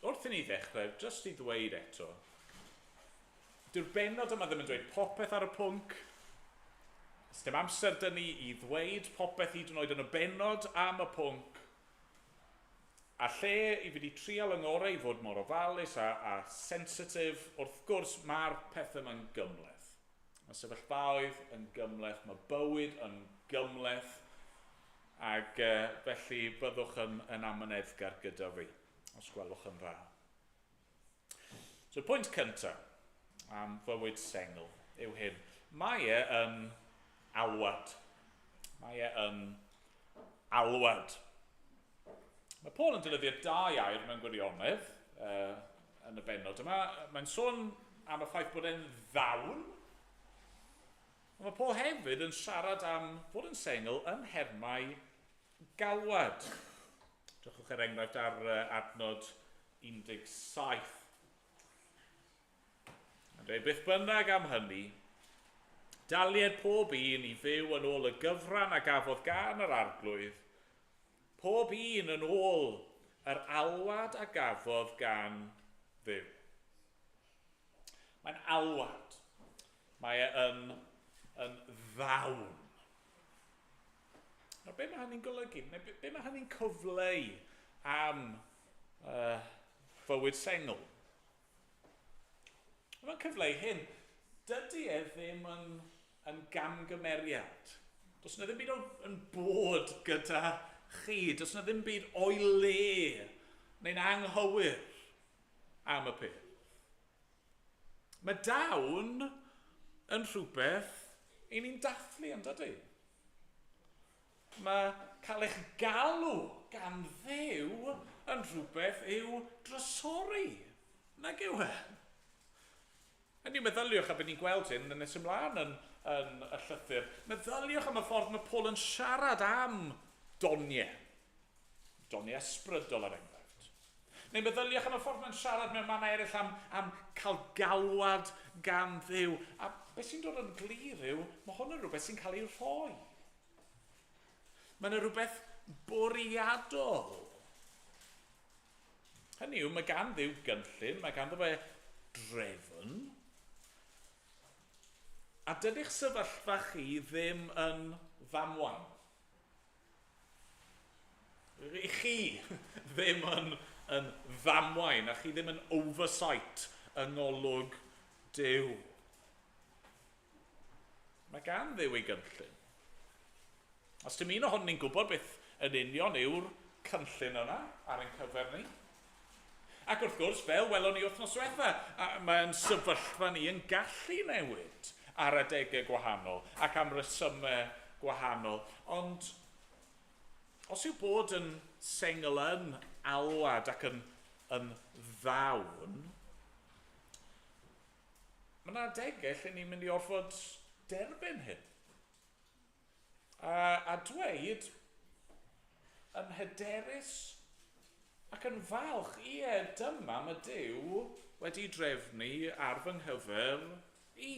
wrth i ni ddechrau, jyst i ddweud eto, dyw'r bennod yma ddim yn dweud popeth ar y pwnc. Dim amser dyn ni i ddweud popeth hyd yn oed yn y bennod am y pwnc. A lle i fi wedi trial yng ngorau i fod mor ofalus a sensitif, wrth gwrs mae'r pethau yma'n gymhleth. Mae sefyllfaoedd yn gymhleth, mae bywyd yn gymhleth, ac felly byddwch yn amyneddgar gyda fi, os gwelwch yn dda. So pwynt cyntaf am fywyd sengl yw hyn. Mae e yn alwad. Mae e yn alwad. Mae Paul yn defnyddio dau air mewn gwirionedd yn y bennod yma. Mae'n sôn am y ffaith bod e'n ddawn. Ond mae Paul hefyd yn siarad am fod yn sengl yn nhermau galwad. Drychwch er enghraifft ar adnod 17. Mae'n dweud, beth bynnag am hynny, dalied pob un i fyw yn ôl y gyfran a gafodd gan yr Arglwydd, pob un yn ôl yr alwad a gafodd gan Dduw. Mae'n alwad. Mae e yn ddawn. Nawr, be mae hynny'n golygu? Neu be mae hynny'n cyfleu am fywyd sengl? Mae'n cyfleu hyn. Dydy e ddim yn gamgymeriad. Does yna ddim byd yn bod gyda chi. Does yna ddim byd o'i le neu'n anghywir am y peth. Mae dawn yn rhywbeth i ni'n dathlu, yn dydy? Mae cael eich galw gan Dduw yn rhywbeth i'w drysori. Nag yw e? Hynny yw, meddyliwch, a bydd ni'n gweld hyn yn nes ymlaen yn y llythyr, meddyliwch am y ffordd mae Paul yn siarad am doniau. Doniau ysbrydol er enghraifft. Neu meddyliwch am y ffordd mae'n siarad mewn mannau eraill am cael galwad gan Dduw. A beth sy'n dod yn glir yw, mae hwn yn rhywbeth sy'n cael ei rhoi. Mae yna rhywbeth bwriadol. Hynny yw, mae gan Dduw gynllun, mae ganddo fe drefn, a dydy'ch sefyllfa chi ddim yn ddamwain. I chi ddim yn ddamwain, a chi ddim yn oversight yng ngolwg Duw. Mae gan Dduw ei gynllun. Os dim un ohonon ni'n gwybod beth yn union yw'r cynllun yna ar ein cyfer ni. Ac wrth gwrs, fel welon ni wythnos diwetha, mae'n sefyllfa ni yn gallu newid ar adegau gwahanol ac am resymau gwahanol. Ond os yw bod yn sengl yn alwad ac yn, yn ddawn, mae yna adegau lle ni'n mynd i orfod derbyn hyn. A, a dweud yn hyderus ac yn falch, ie, dyma mae Duw wedi drefnu ar fy nghyfer i.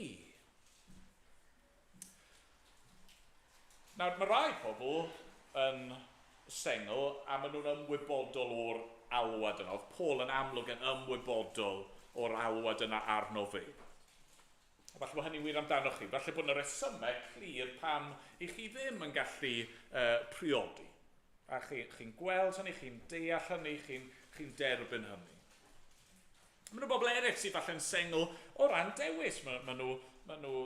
Nawr, mae rai pobl yn sengl a maen nhw'n ymwybodol o'r alwad yna. Oedd Paul yn amlwg yn ymwybodol o'r alwad yna arno fe. A falle bod hynny'n wir amdanoch chi. Falle bod yna resymau clir pam i chi ddim yn gallu priodi. A chi'n chi gweld hynny, chi'n deall hynny, chi'n chi derbyn hynny. Mae yna bobl eraill sydd falle'n sengl o ran dewis. Mae, mae nhw, mae nhw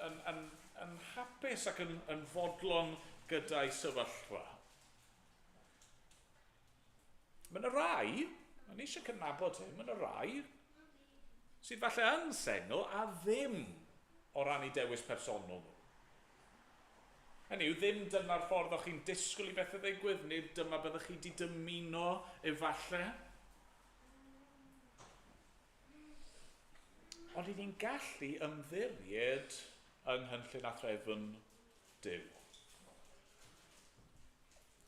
yn, yn, yn hapus ac yn, yn fodlon gyda'i sefyllfa. Mae yna rai, a ni eisiau cydnabod hyn, mae yna rai sydd falle yn sengl a ddim o ran eu dewis personol nhw. Hynny yw, ddim dyna'r ffordd o'ch chi'n disgwyl i bethau ddigwydd, nid dyma byddwch chi wedi dymuno efallai. Ond i ni'n gallu ymddiried yng nghynllun a threfn Duw.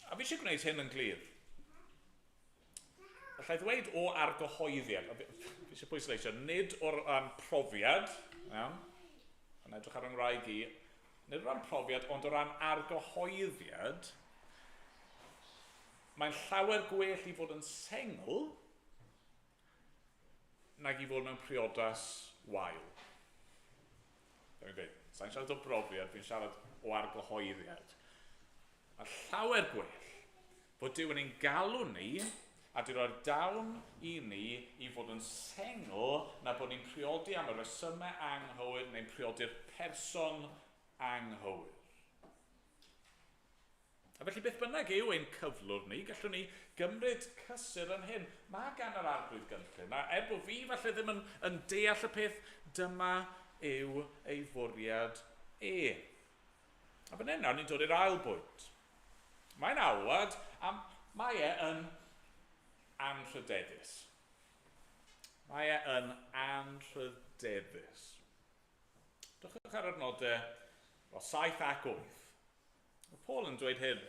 A fi eisiau gwneud hyn yn glir. Alla i ddweud o argyhoeddiad, a fi, fi eisiau pwysleisio, nid o'r ran profiad, iawn, yn edrych ar yng i, nid o ran profiad, ond o ran argyhoeddiad, mae'n llawer gwell i fod yn sengl nag i fod mewn priodas wael. Dwi'n dweud, sa'n siarad o brofiad, fi'n siarad o argyhoeddiad. Mae llawer gwell fod Duw yn ein galw ni a di roi'r dawn i ni i fod yn sengl na bod ni'n priodi am y resymau anghywir neu'n priodi'r person anghywir. A felly beth bynnag yw ein cyflwr ni, gallwn ni gymryd cysur yn hyn. Mae gan yr arglwydd gynllun, a er bod fi falle ddim yn, yn deall y peth, dyma yw ei fwriad e. A fan hyn nawr ni'n dod i'r ail bwynt. Mae'n alwad a mae e yn anrhydeddus. Mae e yn anrhydeddus. Drychwch ar yr nodau o 7 ac 8. Mae Paul yn dweud hyn.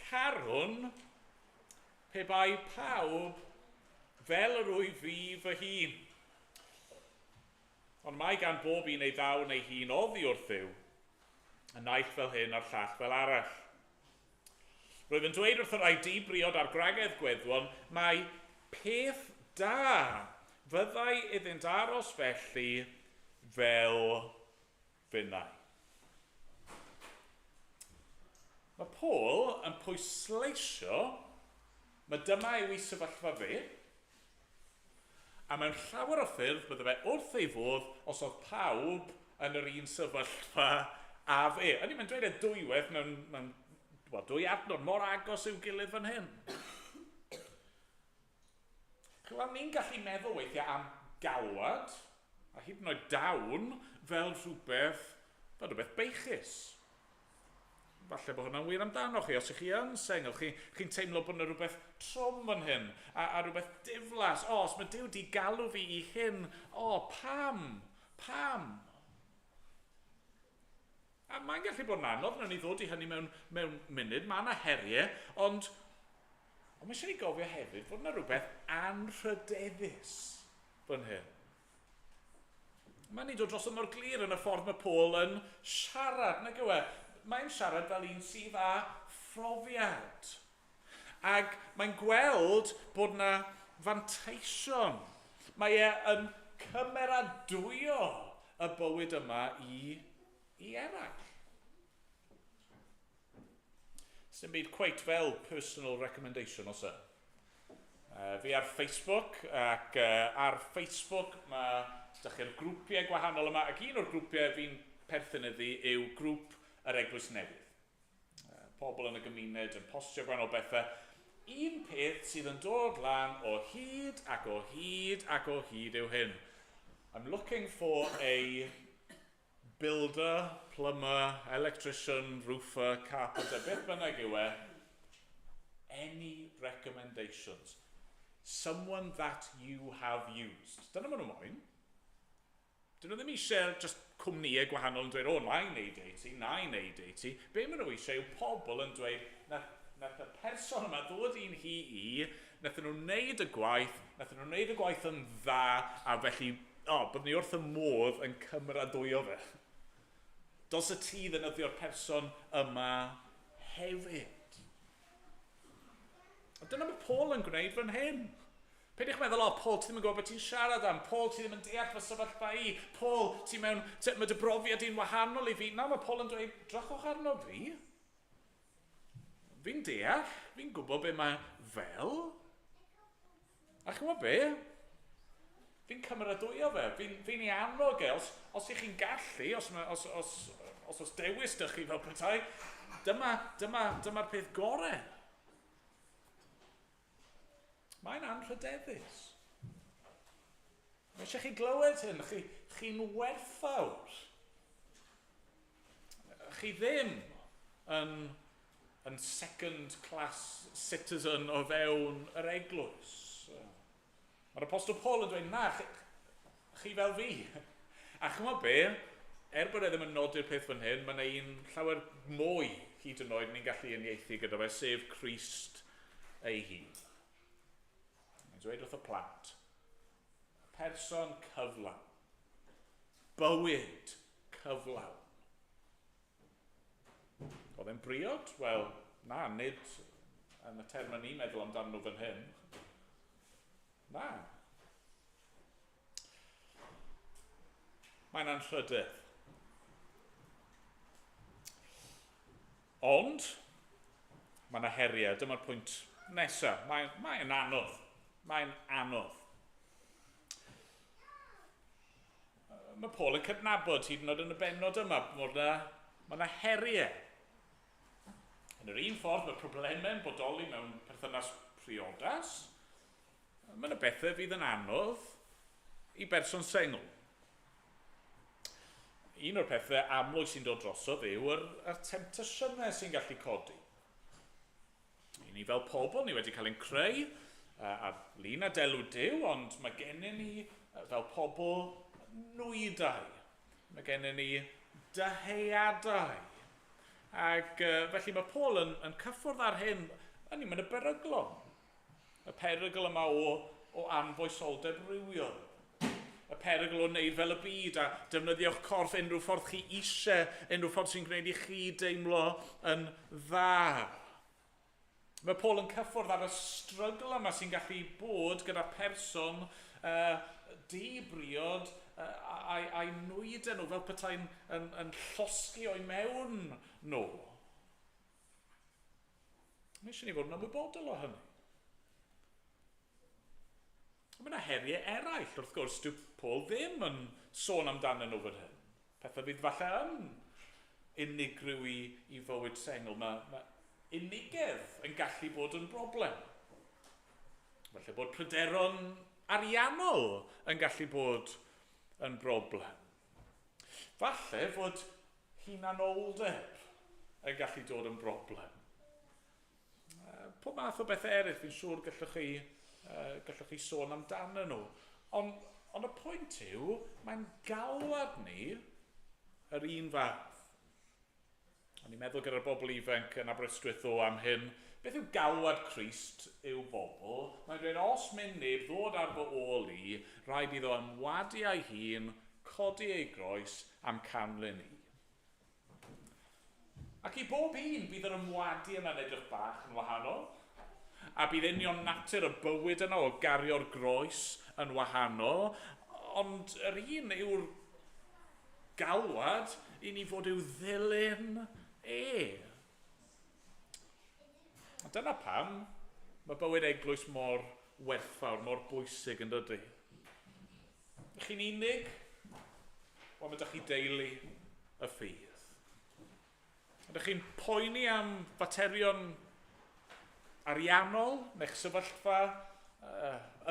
Carwn pe bai pawb fel yr wyf fi fy hun. Ond mae gan bob un ei ddawn ei hun oddi wrth Dduw, y naill fel hyn a'r llall fel arall. Roedd yn dweud wrth y rhai di-briod a'r gwragedd gweddwon mai peth da fyddai iddynt aros felly fel finnau. Mae Paul yn pwysleisio mae dyma yw ei sefyllfa fe, a mewn llawer o ffyrdd bydde fe wrth ei fodd os oedd pawb yn yr un sefyllfa a fe. Ydy, mae'n dweud e dwywaith mewn, mewn well, dwy adnod mor agos i'w gilydd fan hyn. Chymod, ni'n gallu meddwl weithiau am galwad, a hyd yn oed dawn, fel rhywbeth, fel rhywbeth beichus. Falle bod hwnna'n wir amdano chi. Os ych chi yn sengl, chi'n chi teimlo bod yna rhywbeth trwm fan hyn, a, a rhywbeth diflas. O, os mae Duw di galw fi i hyn, o, pam? Pam? A mae'n gallu bod yn anodd, wnawn ni ddod i hynny mewn, mewn munud, mae yna heriau, ond, ond mae eisiau ni gofio hefyd fod yna rhywbeth anrhydeddus fan hyn. Mae'n ni dod drosodd mor glir yn y ffordd mae Paul yn siarad, nag yw e? Mae'n siarad fel un sydd â phrofiad. Ac mae'n gweld bod yna fanteision. Mae e yn cymeradwyo y bywyd yma i, i eraill. Sdim byd cweit fel personal recommendation os e. Fi ar Facebook, ac ar Facebook mae dych chi'r grwpiau gwahanol yma, ac un o'r grwpiau fi'n perthyn iddi yw grŵp yr Eglwys Newydd. Pobl yn y gymuned yn postio gwahanol bethau. Un peth sydd yn dod lan o hyd ac o hyd ac o hyd yw hyn. I'm looking for a builder, plumber, electrician, roofer, carpenter, beth bynnag yw e. Any recommendations? Someone that you have used. Dyna maen nhw moyn. Dyn nhw ddim eisiau just cwmnïau gwahanol yn dweud, o, na i wneud e i ti, na i wneud e i ti. Be maen nhw eisiau yw pobl yn dweud, nath, nath y person yma ddod i'n hi i, nath nhw wneud y gwaith, nath nhw wneud y gwaith yn dda, a felly, o, oh, byddwn ni wrth y modd yn cymeradwyo fe. Dos y ti ddefnyddio'r person yma hefyd. A dyna mae Paul yn gwneud fan hyn. Peidiwch meddwl, o, Paul, ti ddim yn gwybod beth ti'n siarad am. Paul, ti ddim yn deall fy sefyllfa i. Paul, ti mewn, ti, mae dy brofiad i'n wahanol i fi. Na, mae Paul yn dweud, drychwch arno fi. Fi'n deall, fi'n gwybod be mae fel. A chi'n gwybod be? Fi'n cymeradwyo fe, fi'n fi ei annog e. Os, os ych chi'n gallu, os, os, os, os os dewis dych chi fel petai, dyma, dyma, dyma'r peth gorau. Mae'n anrhydeddus. Mae eisiau chi glywed hyn, chi, chi'n werthfawr. Chi ddim yn, yn second class citizen o fewn yr eglwys. Mae'r Apostol Paul yn dweud, na, chi, chi fel fi. A chymod be, er bod e ddim yn nodi'r peth fan hyn, mae yna un llawer mwy hyd yn oed ni'n gallu uniaethu gyda fe, sef Crist ei hun. Mae'n dweud wrth y plant, person cyflawn, bywyd cyflawn. Oedd e'n briod? Wel, na, nid yn y term ni'n meddwl amdano nhw fan hyn. Na. Mae'n anrhydedd. Ond, mae yna heriau. Dyma'r pwynt nesaf. Mae'n mae anodd. Mae'n anodd. Mae Paul yn cydnabod hyd yn oed yn y bennod yma bod yna, mae yna heriau. Yn yr un ffordd, mae problemau'n bodoli mewn perthynas priodas. Mae yna bethau fydd yn anodd i berson sengl. Un o'r pethau amlwg sy'n dod drosodd yw yr, yr temptasiynau sy'n gallu codi. I ni fel pobl, ni wedi cael ein creu ar lun a delw Duw, ond mae gennym ni fel pobl nwydau. Mae gennym ni dyheadau. Ac felly mae Paul yn, yn cyffwrdd ar hyn, yn ni'n mynd y beryglon. Y perygl yma o, o anfoesoldeb rhywiol. Y perygl o wneud fel y byd a defnyddio'ch corff unrhyw ffordd chi eisiau, unrhyw ffordd sy'n gwneud i chi deimlo yn dda. Mae Paul yn cyffwrdd ar y strygl yma sy'n gallu bod gyda person di-briod a'i, a'i nwydau nhw fel petai'n yn, yn llosgi o'i mewn nhw. Mae eisiau ni fod yn ymwybodol o hynny. Mae yna heriau eraill, wrth gwrs, dyw Paul ddim yn sôn amdanyn nhw fan hyn. Pethau fydd falle yn unigryw i, i fywyd sengl. Mae, mae unigedd yn gallu bod yn broblem. Falle bod pryderon ariannol yn gallu bod yn broblem. Falle fod hunanoldeb yn gallu dod yn broblem. Pob math o bethau eraill, fi'n siŵr gallwch chi, gallwch chi sôn amdano nhw. Ond, ond y pwynt yw, mae'n galwad ni yr un fath. O'n i'n meddwl gyda'r bobl ifanc yn Aberystwyth o am hyn, beth yw galwad Crist i'w bobl? Mae'n dweud, os mynd neb ddod ar fy ôl i, rhaid iddo ymwadu ei hun, codi ei groes am canlyn i. Ac i bob un bydd yr ymwadu yna'n edrych bach yn wahanol. A bydd union natur y bywyd yna o gario'r groes yn wahanol. Ond yr un yw'r galwad i ni fod i'w ddilyn e. A dyna pam mae bywyd eglwys mor werthfawr, mor bwysig yn dydy. Chi'n unig? Wel, mae ydych chi deulu y ffydd. Ydych chi'n poeni am faterion ariannol, neu'ch sefyllfa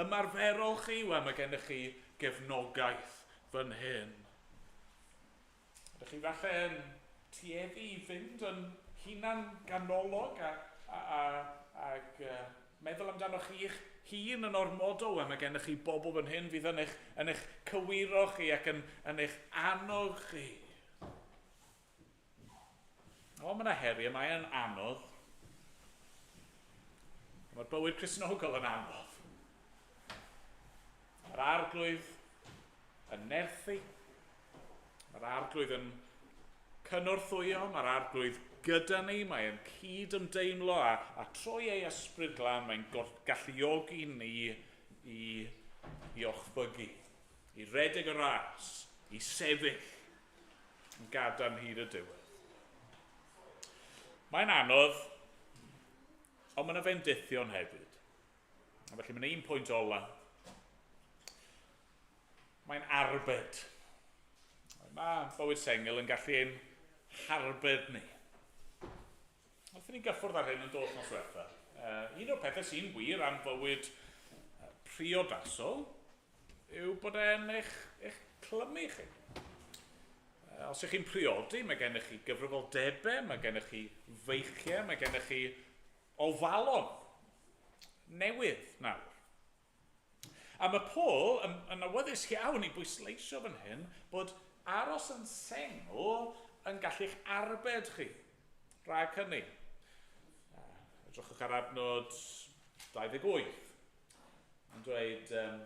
ymarferol chi, wel, mae gennych chi gefnogaeth fan hyn. Ydych chi falle yn tueddu i fynd yn hunan ganolog a, a, a, ag meddwl amdano chi'ch hun yn ormodol? Wel, mae gennych chi bobl fan hyn fydd yn eich, yn eich cywiro chi ac yn, yn eich annog chi. O, mae yna heriau, mae e'n anodd. Mae'r bywyd Cristnogol yn anodd. Mae'r arglwydd yn nerthu. Mae'r arglwydd yn cynorthwyo. Mae'r arglwydd gyda ni. Mae'n cyd ymdeimlo a, a trwy ei ysbryd glân mae'n galluogi ni i, i ochfygu, i redeg y ras, i sefyll yn gadarn hyd y diwedd. Mae'n anodd, ond mae yna fendithion hefyd. A felly mae'n un pwynt ola. Mae'n arbed. Mae bywyd sengl yn gallu ein harbed ni. Wnaethon ni gyffwrdd ar hyn yn dod nos diwetha. Un o'r pethau sy'n wir am fywyd priodasol yw bod e'n eich, eich clymu chi. Os ych chi'n priodi, mae gennych chi gyfrifoldebau, mae gennych chi feichiau, mae gennych chi ofalon newydd nawr. A mae Paul yn, yn awyddus iawn i bwysleisio fan hyn bod aros yn sengl yn gallu'ch arbed chi rhag hynny. Edrychwch ar adnod 28. Mae'n dweud, um,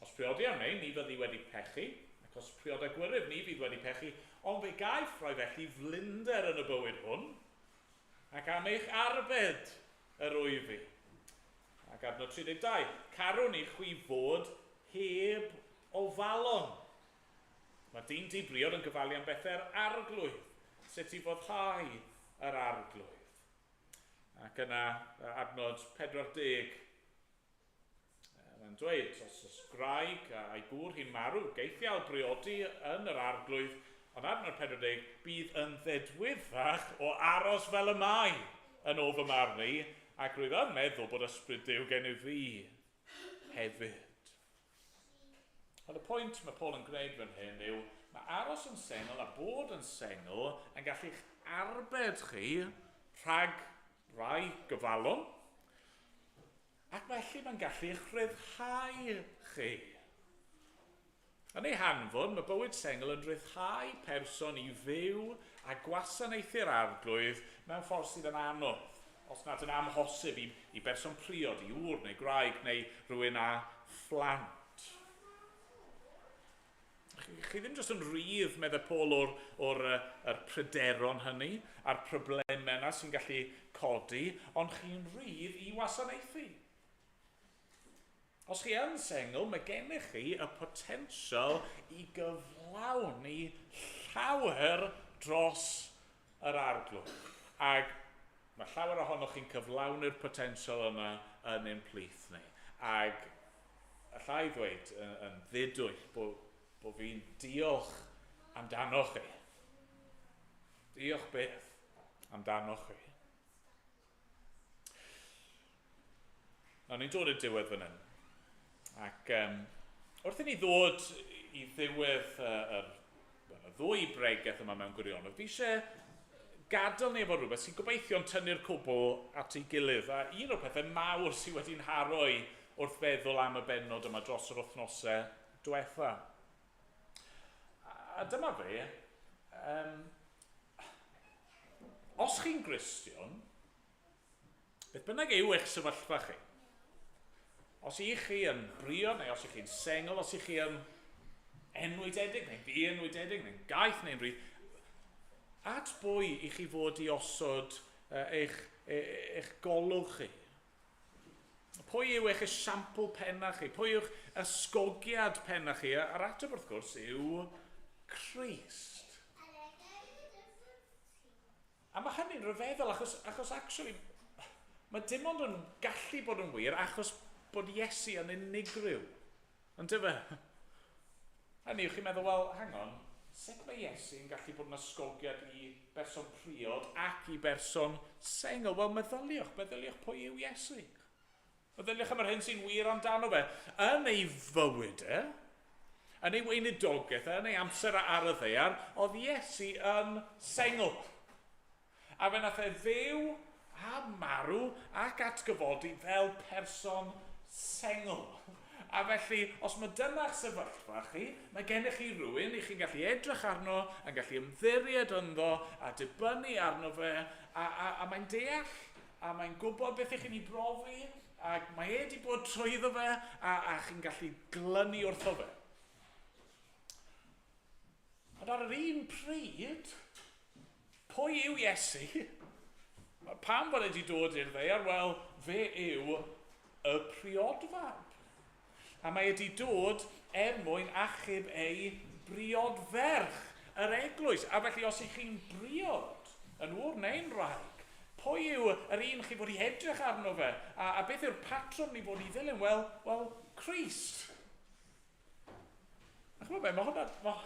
os priodi am neu, ni fyddi wedi pechu, ac os prioda gwyryf, ni fydd wedi pechu, ond fe gaiff rhai felly flinder yn y bywyd hwn, ac am eich arbed yr wyf fi. Ac adnod 32, carwn i chwi fod heb ofalon. Mae dyn di-briod yn gyfalu am bethau'r arglwydd, sut i foddhau yr arglwydd. Ac yna, adnod 40, mae'n dweud, os oes gwraig a'i gŵr hi'n marw, geithiau briodi yn yr arglwydd, ond adnod 40, bydd yn ddedwyddfach o aros fel y mae yn ôl fy marn i, ac rwyf yn meddwl bod ysbryd Duw gennyf fi hefyd. Ond y pwynt mae Paul yn gwneud fan hyn yw, mae aros yn sengl a bod yn sengl yn gallu'ch arbed chi rhag rai gyfalon, ac felly mae'n gallu'ch rhyddhau chi. Yn ei hanfod, mae bywyd sengl yn rhyddhau person i fyw a gwasanaethu'r arglwydd mewn ffordd sydd yn anodd, os nad yn amhosib i, i berson priod, i ŵr neu gwraig neu rhywun â phlant. Chi, chi ddim jyst yn rhydd, meddai Paul, o'r, or, er pryderon hynny a'r problemau yna sy'n gallu codi, ond chi'n rhydd i wasanaethu. Os chi yn sengl, mae gennych chi y potensial i gyflawni llawer dros yr arglwydd. Ac mae llawer ohonoch chi'n cyflawni'r potensial yna yn ein plith ni. Ac allai ddweud yn, yn ddidwyll bod, bod fi'n diolch amdanoch chi. Diolch byth amdanoch chi. Nawr, ni'n dod i'r diwedd fan hyn. Ac um, wrth i ni ddod i ddiwedd uh, yr, y ddwy bregeth yma mewn gwirionedd, fi eisiau gadael ni efo rhywbeth sy'n gobeithio'n tynnu'r cwbl at ei gilydd. A un o'r pethau mawr sydd wedi'n haro i wrth feddwl am y bennod yma dros yr wythnosau diwetha. A dyma fe, um, os chi'n Gristion, Beth bynnag yw eich sefyllfa chi, os ych chi yn briod neu os ych chi'n sengl, os ych chi yn enwydedig neu'n ddi-enwydedig neu'n gaeth neu'n rhydd, at bwy i chi fod i osod eich, e, eich golwg chi? Pwy yw eich esiampl penna chi? Pwy yw'ch ysgogiad penna chi? A'r ateb wrth gwrs yw Crist. A mae hynny'n rhyfeddol achos, achos actually, mae dim ond yn gallu bod yn wir achos bod Iesu yn unigryw. Yn dyfe? Hynny yw, chi'n meddwl, wel, hang on, Sut mae Iesu yn gallu bod yn ysgogiad i berson priod ac i berson sengl? Wel, meddyliwch, meddyliwch pwy yw Iesu. Meddyliwch am yr hyn sy'n wir amdano fe. Yn ei fywyd e, yn ei weinidogaeth e, yn ei amser ar y ddaear, oedd Iesu yn sengl. A fe nath e fyw a marw ac atgyfodi fel person sengl. A felly, os mae dyna'ch sefyllfa chi, mae gennych chi rhywun i chi'n gallu edrych arno, yn gallu ymddiried ynddo, a dibynnu arno fe, a, a, a mae'n deall, a mae'n gwybod beth ych chi'n ei brofi, ac mae e wedi bod trwyddo fe, a, a chi'n gallu glynu wrtho fe. Ond ar yr un pryd, pwy yw Iesu? Pam bod e wedi dod i'r ddaear? Wel, fe yw y priodfab. A mae wedi dod er mwyn achub ei briodferch, yr eglwys. A felly, os ych chi'n briod, yn ŵr neu'n wraig, pwy yw yr un chi fod i edrych arno fe? A, a beth yw'r patrwm ni fod i ddilyn? Wel, wel, Crist. A chymod be, mae hwnna... Ma,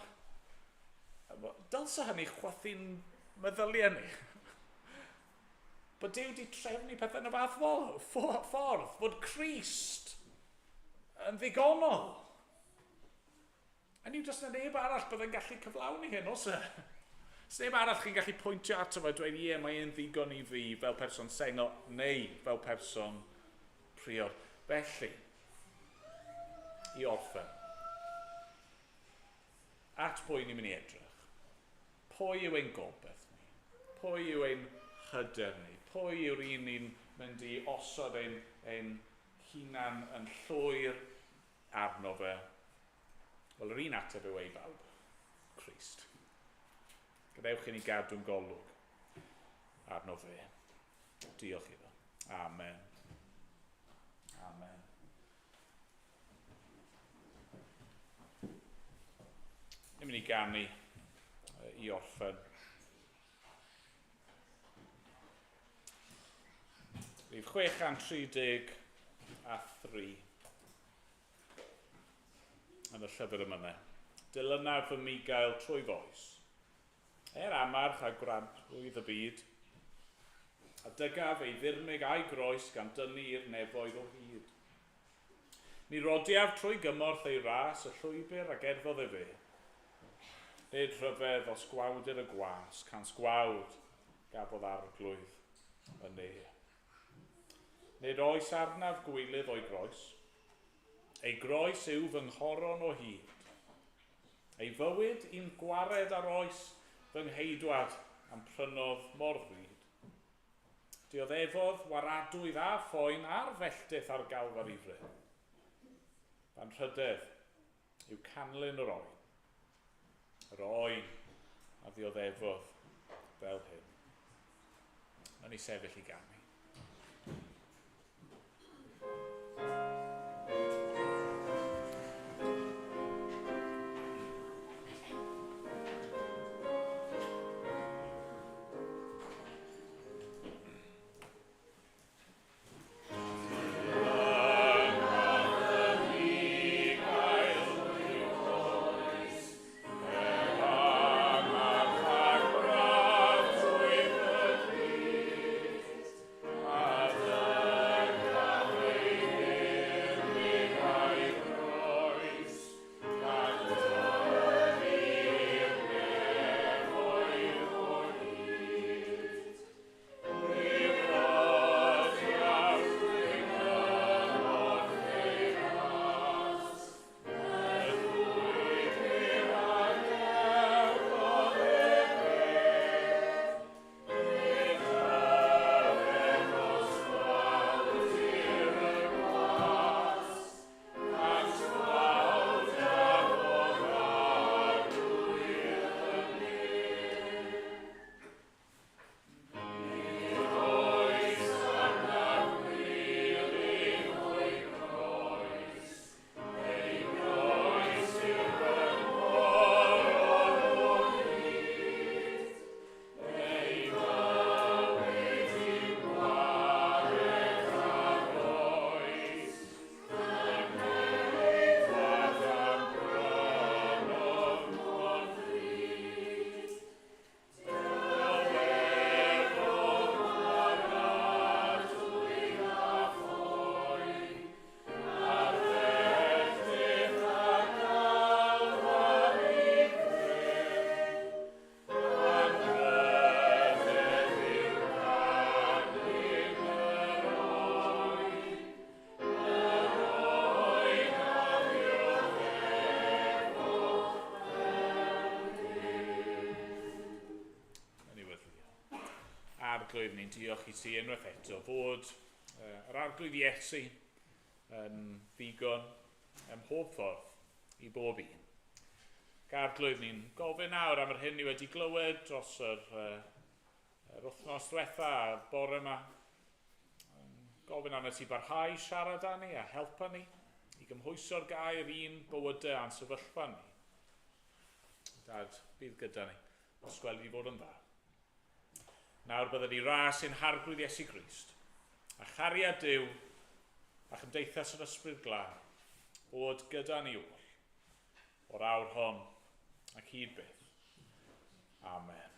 dylse hynny chwythu'n meddyliau ni. Bod Duw wedi trefnu pethau yn y fath ffordd, bod Crist yn ddigonol. A niw, does na neb arall byddai'n gallu cyflawni hyn, oes e? Does neb arall chi'n gallu pwyntio ato fe a dweud, ie, mae e'n ddigon i fi fel person sengl neu fel person priod. Felly, i orffen, at pwy ni'n mynd i edrych? Pwy yw ein gobeith ni? Pwy yw ein hyder ni? Pwy yw'r un ni'n mynd i osod ein, ein hunan yn llwyr arno fe? Wel, yr un ateb yw ei bawb. Crist. Gadewch i ni gadw'n golwg arno fe. Diolch iddo. Amen. Amen. Ni'n mynd i ganu i orffen. Rhif 633 yn y llyfr yma. Dilynaf fy migael trwy foes. Er amarch a gwradwydd y byd, a dygaf ei ddirmyg a'i groes gan dynnu i'r nefoedd o hyd. Mi rodiaf trwy gymorth ei ras y llwybr a gerddodd efe. Nid rhyfedd os gwawdir y gwas, cans gwawd gafodd arglwydd y ne. Nid oes arnaf gwylydd o'i groes. Ei groes yw fy nghoron o hyd. Ei fywyd i'm gwared ar oes fy ngheidwad am prynodd mor ddrud. Dioddefodd waradwydd a phoen a'r felltith ar Galfari fryn. Fan rhydedd yw canlyn yr oen. Yr oen a ddioddefodd fel hyn. Nawn ni sefyll i ganu. Arglwydd, ni'n diolch i ti unwaith eto fod yr Arglwydd Iesu yn ddigon ym mhob ffordd i bob un. Arglwydd, ni'n gofyn nawr am yr hyn ni wedi glywed dros yr wythnos diwetha a'r bore yma. Gofyn arnat ti barhau siarad â ni a helpa ni i gymhwyso'r gair i'n bywydau a'n sefyllfa ni. Dad, bydd gyda ni, os gweli di fod yn dda. Nawr bydded i ras ein Harglwydd Iesu Grist, a chariad Duw a chymdeithas yr Ysbryd Glân, bod gyda ni oll, o'r awr hon ac hyd byth. Amen.